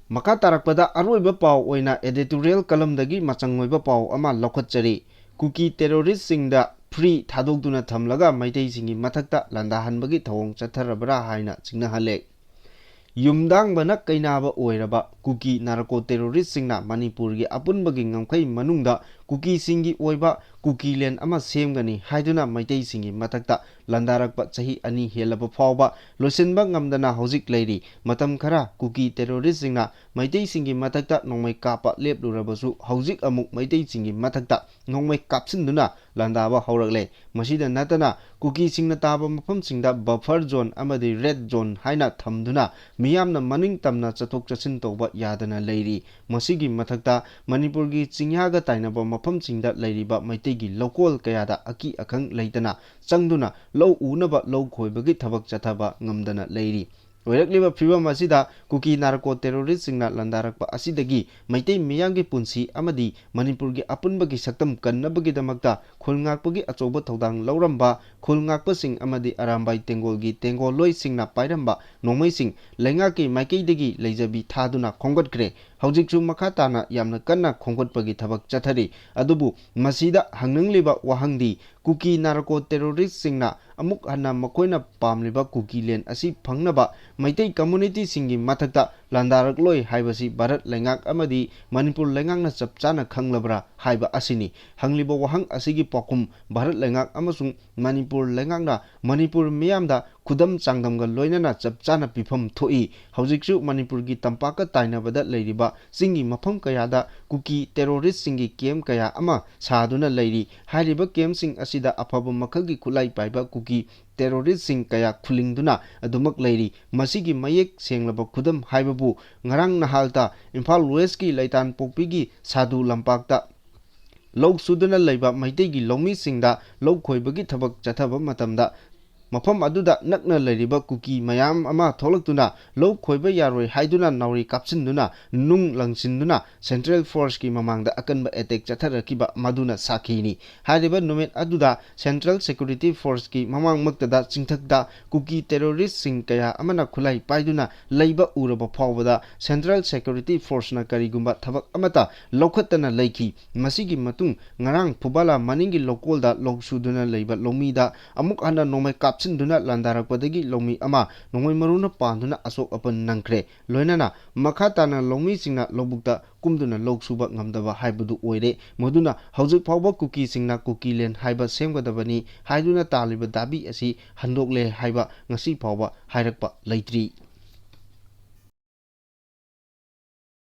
ꯃꯈꯥ ꯇꯥꯔꯛꯄꯗ ꯑꯔꯣꯏꯕ ꯄꯥꯎ ꯑꯣꯏꯅ editorial columnꯗꯒꯤ ꯃꯆꯪ ꯑꯣꯏꯕ ꯄꯥꯎ ꯑꯃ ꯂꯧꯈꯠꯆꯔꯤ꯫ ꯀꯨꯀꯤ terroristꯁꯤꯡꯗ free ꯊꯥꯗꯣꯛꯇꯨꯅ ꯊꯝꯂꯒ ꯃꯩꯇꯩꯁꯤꯡꯒꯤ ꯃꯊꯛꯇ ꯂꯥꯟꯗꯥꯍꯟꯕꯒꯤ ꯊꯧꯑꯣꯡ ꯆꯠꯊꯔꯕ꯭ꯔꯥ ꯍꯥꯏꯅ ꯆꯤꯡꯅꯍꯜꯂꯦ꯫ ꯌꯨꯝꯗꯥꯡꯕꯅ ꯀꯩꯅꯥꯕ ꯑꯣꯏꯔꯕ ꯀꯨꯀꯤ narco terroristꯁꯤꯡꯅ ꯃꯅꯤꯄꯨꯔꯒꯤ ꯑꯄꯨꯟꯕꯒꯤ ꯉꯝꯈꯩ ꯃꯅꯨꯡꯗ ꯀꯨꯀꯤꯁꯤꯡꯒꯤ ꯑꯣꯏꯕ ꯀꯨꯀꯤꯂꯦꯟ ꯑꯃ ꯁꯦꯝꯒꯅꯤ ꯍꯥꯏꯗꯨꯅ ꯃꯩꯇꯩꯁꯤꯡꯒꯤ ꯃꯊꯛꯇ ꯂꯥꯟꯗꯥꯔꯛꯄ ꯆꯍꯤ ꯑꯅꯤ ꯍꯦꯜꯂꯕ ꯐꯥꯎꯕ ꯂꯣꯏꯁꯤꯟꯕ ꯉꯝꯗꯅ ꯍꯧꯖꯤꯛ ꯂꯩꯔꯤ꯫ ꯃꯇꯝ ꯈꯔ ꯀꯨꯀꯤ terroristꯁꯤꯡꯅ ꯃꯩꯇꯩꯁꯤꯡꯒꯤ ꯃꯊꯛꯇ ꯅꯣꯡꯃꯩ ꯀꯥꯞꯄ ꯂꯦꯞꯂꯨꯔꯕꯁꯨ, ꯍꯧꯖꯤꯛ ꯑꯃꯨꯛ ꯃꯩꯇꯩꯁꯤꯡꯒꯤ ꯃꯊꯛꯇ ꯅꯣꯡꯃꯩ ꯀꯥꯞꯁꯤꯟꯗꯨꯅ ꯂꯥꯟꯗꯥꯕ ꯍꯧꯔꯛꯂꯦ꯫ ꯃꯁꯤꯗ ꯅꯠꯇꯅ ꯀꯨꯀꯤꯁꯤꯡꯅ ꯇꯥꯕ ꯃꯐꯝꯁꯤꯡꯗ buffer zone ꯑꯃꯗꯤ red zone ꯍꯥꯏꯅ ꯊꯝꯗꯨꯅ ꯃꯤꯌꯥꯝꯅ ꯃꯅꯤꯡ ꯇꯝꯅ ꯆꯠꯊꯣꯛ ꯆꯠꯁꯤꯟ ꯇꯧꯕ ꯌꯥꯗꯅ ꯂꯩꯔꯤ꯫ ꯃꯁꯤꯒꯤ ꯃꯊꯛꯇ ꯃꯅꯤꯄꯨꯔꯒꯤ ꯆꯤꯡꯌꯥꯒ ꯇꯥꯏꯅꯕ ꯃꯐꯝꯁꯤꯡꯗ ꯂꯩꯔꯤꯕ ꯃꯩꯇꯩꯒꯤ ꯂꯧꯀꯣꯜ ꯀꯌꯥꯗ ꯑꯀꯤ ꯑꯈꯪ ꯂꯩꯇꯅ ꯆꯪꯗꯨꯅ ꯂꯧ ꯎꯅꯕ ꯂꯧ ꯈꯣꯏꯕꯒꯤ ꯊꯕꯛ ꯆꯠꯊꯕ ꯉꯝꯗꯅ ꯂꯩꯔꯤ꯫ ꯑꯣꯏꯔꯛꯂꯤꯕ ꯐꯤꯕꯝ ꯑꯁꯤꯗ ꯀꯨꯀꯤ ꯅꯥꯔꯀꯣ ꯇꯦꯔꯣꯔꯤꯁꯁꯤꯡꯅ ꯂꯥꯟꯗꯥꯔꯛꯄ ꯑꯁꯤꯗꯒꯤ ꯃꯩꯇꯩ ꯃꯤꯌꯥꯝꯒꯤ ꯄꯨꯟꯁꯤ ꯑꯃꯗꯤ ꯃꯅꯤꯄꯨꯔꯒꯤ ꯑꯄꯨꯟꯕꯒꯤ ꯁꯛꯇꯝ ꯀꯟꯅꯕꯒꯤꯗꯃꯛꯇ ꯈꯨꯜ ꯉꯥꯛꯄꯒꯤ ꯑꯆꯧꯕ ꯊꯧꯗꯥꯡ ꯂꯧꯔꯝꯕ ꯈꯨꯜ ꯉꯥꯛꯄꯁꯤꯡ ꯑꯃꯗꯤ ꯑꯔꯥꯝꯕꯥꯏ ꯇꯦꯡꯒꯣꯜꯒꯤ ꯇꯦꯡꯒꯣꯜꯂꯣꯏꯁꯤꯡꯅ ꯄꯥꯏꯔꯝꯕ ꯅꯣꯡꯃꯩꯁꯤꯡ ꯂꯩꯉꯥꯛꯀꯤ ꯃꯥꯏꯀꯩꯗꯒꯤ ꯂꯩꯖꯕꯤ ꯊꯥꯗꯨꯅ ꯈꯣꯝꯒꯠꯈ꯭ꯔꯦ꯫ ꯍꯧꯖꯤꯛꯁꯨ ꯃꯈꯥ ꯇꯥꯅ ꯌꯥꯝꯅ ꯀꯟꯅ ꯈꯣꯝꯒꯠꯄꯒꯤ ꯊꯕꯛ ꯆꯠꯊꯔꯤ꯫ ꯑꯗꯨꯕꯨ ꯃꯁꯤꯗ ꯍꯪꯅꯤꯡꯂꯤꯕ ꯋꯥꯍꯪꯗꯤ, ꯀꯨꯀꯤ ꯅꯥꯔꯀꯣ ꯇꯦꯔꯣꯔꯤꯁꯁꯤꯡꯅ ꯑꯃꯨꯛ ꯍꯟꯅ ꯃꯈꯣꯏꯅ ꯄꯥꯝꯂꯤꯕ ꯀꯨꯀꯤ ꯂꯦꯟ ꯑꯁꯤ ꯐꯪꯅꯕ ꯃꯩꯇꯩ ꯀꯝꯃꯨꯅꯤꯇꯤꯁꯤꯡꯒꯤ ꯃꯊꯛꯇ ꯂꯥꯟꯗꯥꯔꯛꯂꯣꯏ ꯍꯥꯏꯕꯁꯤ ꯚꯥꯔꯠ ꯂꯩꯉꯥꯛ ꯑꯃꯗꯤ ꯃꯅꯤꯄꯨꯔ ꯂꯩꯉꯥꯛꯅ ꯆꯞ ꯆꯥꯅ ꯈꯪꯂꯕ꯭ꯔꯥ ꯍꯥꯏꯕ ꯑꯁꯤꯅꯤ꯫ ꯍꯪꯂꯤꯕ ꯋꯥꯍꯪ ꯑꯁꯤꯒꯤ ꯄꯥꯎꯈꯨꯝ ꯚꯥꯔꯠ ꯂꯩꯉꯥꯛ ꯑꯃꯁꯨꯡ ꯃꯅꯤꯄꯨꯔ ꯂꯩꯉꯥꯛꯅ ꯃꯅꯤꯄꯨꯔ ꯃꯤꯌꯥꯝꯗ ꯈꯨꯗꯝ ꯆꯥꯡꯗꯝꯒ ꯂꯣꯏꯅꯅ ꯆꯞ ꯆꯥꯅ ꯄꯤꯐꯝ ꯊꯣꯛꯏ꯫ ꯍꯧꯖꯤꯛꯁꯨ ꯃꯅꯤꯄꯨꯔꯒꯤ ꯇꯝꯄꯥꯛꯀ ꯇꯥꯏꯅꯕꯗ ꯂꯩꯔꯤꯕ ꯆꯤꯡꯒꯤ ꯃꯐꯝ ꯀꯌꯥꯗ ꯀꯨꯀꯤ ꯇꯦꯔꯣꯔꯤꯁꯁꯤꯡꯒꯤ ꯀꯦꯝ ꯀꯌꯥ ꯑꯃ ꯁꯥꯗꯨꯅ ꯂꯩꯔꯤ꯫ ꯍꯥꯏꯔꯤꯕ ꯀꯦꯝꯁꯤꯡ ꯑꯁꯤꯗ ꯑꯐꯕ ꯃꯈꯜꯒꯤ ꯈꯨꯠꯂꯥꯏ ꯄꯥꯏꯕ ꯀꯨꯀꯤ ꯇꯦꯔꯣꯔꯤꯁꯁꯤꯡ ꯀꯌꯥ ꯈꯨꯂꯤꯡꯗꯨꯅ ꯑꯗꯨꯃꯛ ꯂꯩꯔꯤ꯫ ꯃꯁꯤꯒꯤ ꯃꯌꯦꯛ ꯁꯦꯡꯂꯕ ꯈꯨꯗꯝ ꯍꯥꯏꯕꯕꯨ ꯉꯔꯥꯡ ꯅꯍꯥꯜꯇ ꯏꯝꯐꯥꯜ ꯋꯦꯁꯀꯤ ꯂꯩꯇꯥꯟꯄꯣꯛꯄꯤꯒꯤ ꯁꯥꯗꯨ ꯂꯝꯄꯥꯛꯇ ꯂꯧ ꯁꯨꯗꯨꯅ ꯂꯩꯕ ꯃꯩꯇꯩꯒꯤ ꯂꯧꯃꯤꯁꯤꯡꯗ ꯂꯧ ꯈꯣꯏꯕꯒꯤ ꯊꯕꯛ ꯆꯠꯊꯕ ꯃꯇꯝꯗ ꯃꯐꯝ ꯑꯗꯨꯗ ꯅꯛꯅ ꯂꯩꯔꯤꯕ ꯀꯨꯀꯤ ꯃꯌꯥꯝ ꯑꯃ ꯊꯣꯛꯂꯛꯇꯨꯅ ꯂꯧ ꯈꯣꯏꯕ ꯌꯥꯔꯣꯏ ꯍꯥꯏꯗꯨꯅ ꯅꯥꯎꯔꯤ ꯀꯥꯞꯁꯤꯟꯗꯨꯅ ꯅꯨꯡ ꯂꯪꯁꯤꯟꯗꯨꯅ ꯁꯦꯟꯇ꯭ꯔꯦꯜ ꯐꯣꯔꯁꯀꯤ ꯃꯃꯥꯡꯗ ꯑꯀꯟꯕ ꯑꯦꯇꯦꯛ ꯆꯠꯊꯔꯛꯈꯤꯕ ꯃꯗꯨꯅ ꯁꯥꯈꯤꯅꯤ꯫ ꯍꯥꯏꯔꯤꯕ ꯅꯨꯃꯤꯠ ꯑꯗꯨꯗ ꯁꯦꯟꯇ꯭ꯔꯦꯜ ꯁꯦꯀ꯭ꯌꯨꯔꯤꯇꯤ ꯐꯣꯔꯁꯀꯤ ꯃꯃꯥꯡꯃꯛꯇꯗ ꯆꯤꯡꯊꯛꯇ ꯀꯨꯀꯤ ꯇꯦꯔꯣꯔꯤꯁꯁꯤꯡ ꯀꯌꯥ ꯑꯃꯅ ꯈꯨꯠꯂꯥꯏ ꯄꯥꯏꯗꯨꯅ ꯂꯩꯕ ꯎꯔꯕ ꯐꯥꯎꯕꯗ ꯁꯦꯟꯇ꯭ꯔꯦꯜ ꯁꯦꯀ꯭ꯌꯨꯔꯤꯇꯤ ꯐꯣꯔꯁꯅ ꯀꯔꯤꯒꯨꯝꯕ ꯊꯕꯛ ꯑꯃꯠꯇ ꯂꯧꯈꯠꯇꯅ ꯂꯩꯈꯤ꯫ ꯃꯁꯤꯒꯤ ꯃꯇꯨꯡ ꯉꯔꯥꯡ ꯐꯨꯕꯥꯂꯥ ꯃꯅꯤꯡꯒꯤ ꯂꯧꯀꯣꯜꯗ ꯂꯧ ꯁꯨꯗꯨꯅ ꯂꯩꯕ ꯂꯧꯃꯤꯗ ꯑꯃꯨꯛ ꯍꯟꯅ ꯅꯣꯡꯃꯩ ꯀꯥꯞꯁꯤꯟꯗꯨꯅ ꯂꯥꯟꯗꯥꯔꯛꯄꯗꯒꯤ ꯂꯧꯃꯤ ꯑꯃ ꯅꯣꯡꯃꯩ ꯃꯔꯨꯅ ꯄꯥꯟꯗꯨꯅ ꯑꯁꯣꯛ ꯑꯄꯟ ꯅꯪꯈ꯭ꯔꯦ꯫ ꯂꯣꯏꯅꯅ ꯃꯈꯥ ꯇꯥꯅ ꯂꯧꯃꯤꯁꯤꯡꯅ ꯂꯧꯕꯨꯛꯇ ꯀꯨꯝꯗꯨꯅ ꯂꯧ ꯁꯨꯕ ꯉꯝꯗꯕ ꯍꯥꯏꯕꯗꯨ ꯑꯣꯏꯔꯦ꯫ ꯃꯗꯨꯅ ꯍꯧꯖꯤꯛ ꯐꯥꯎꯕ ꯀꯨꯀꯤꯁꯤꯡꯅ ꯀꯨꯀꯤꯂꯦꯟ ꯍꯥꯏꯕ ꯁꯦꯝꯒꯗꯕꯅꯤ ꯍꯥꯏꯗꯨꯅ ꯇꯥꯜꯂꯤꯕ ꯗꯥꯕꯤ ꯑꯁꯤ ꯍꯟꯗꯣꯛꯂꯦ ꯍꯥꯏꯕ ꯉꯁꯤ ꯐꯥꯎꯕ ꯍꯥꯏꯔꯛꯄ ꯂꯩꯇ꯭ꯔꯤ꯫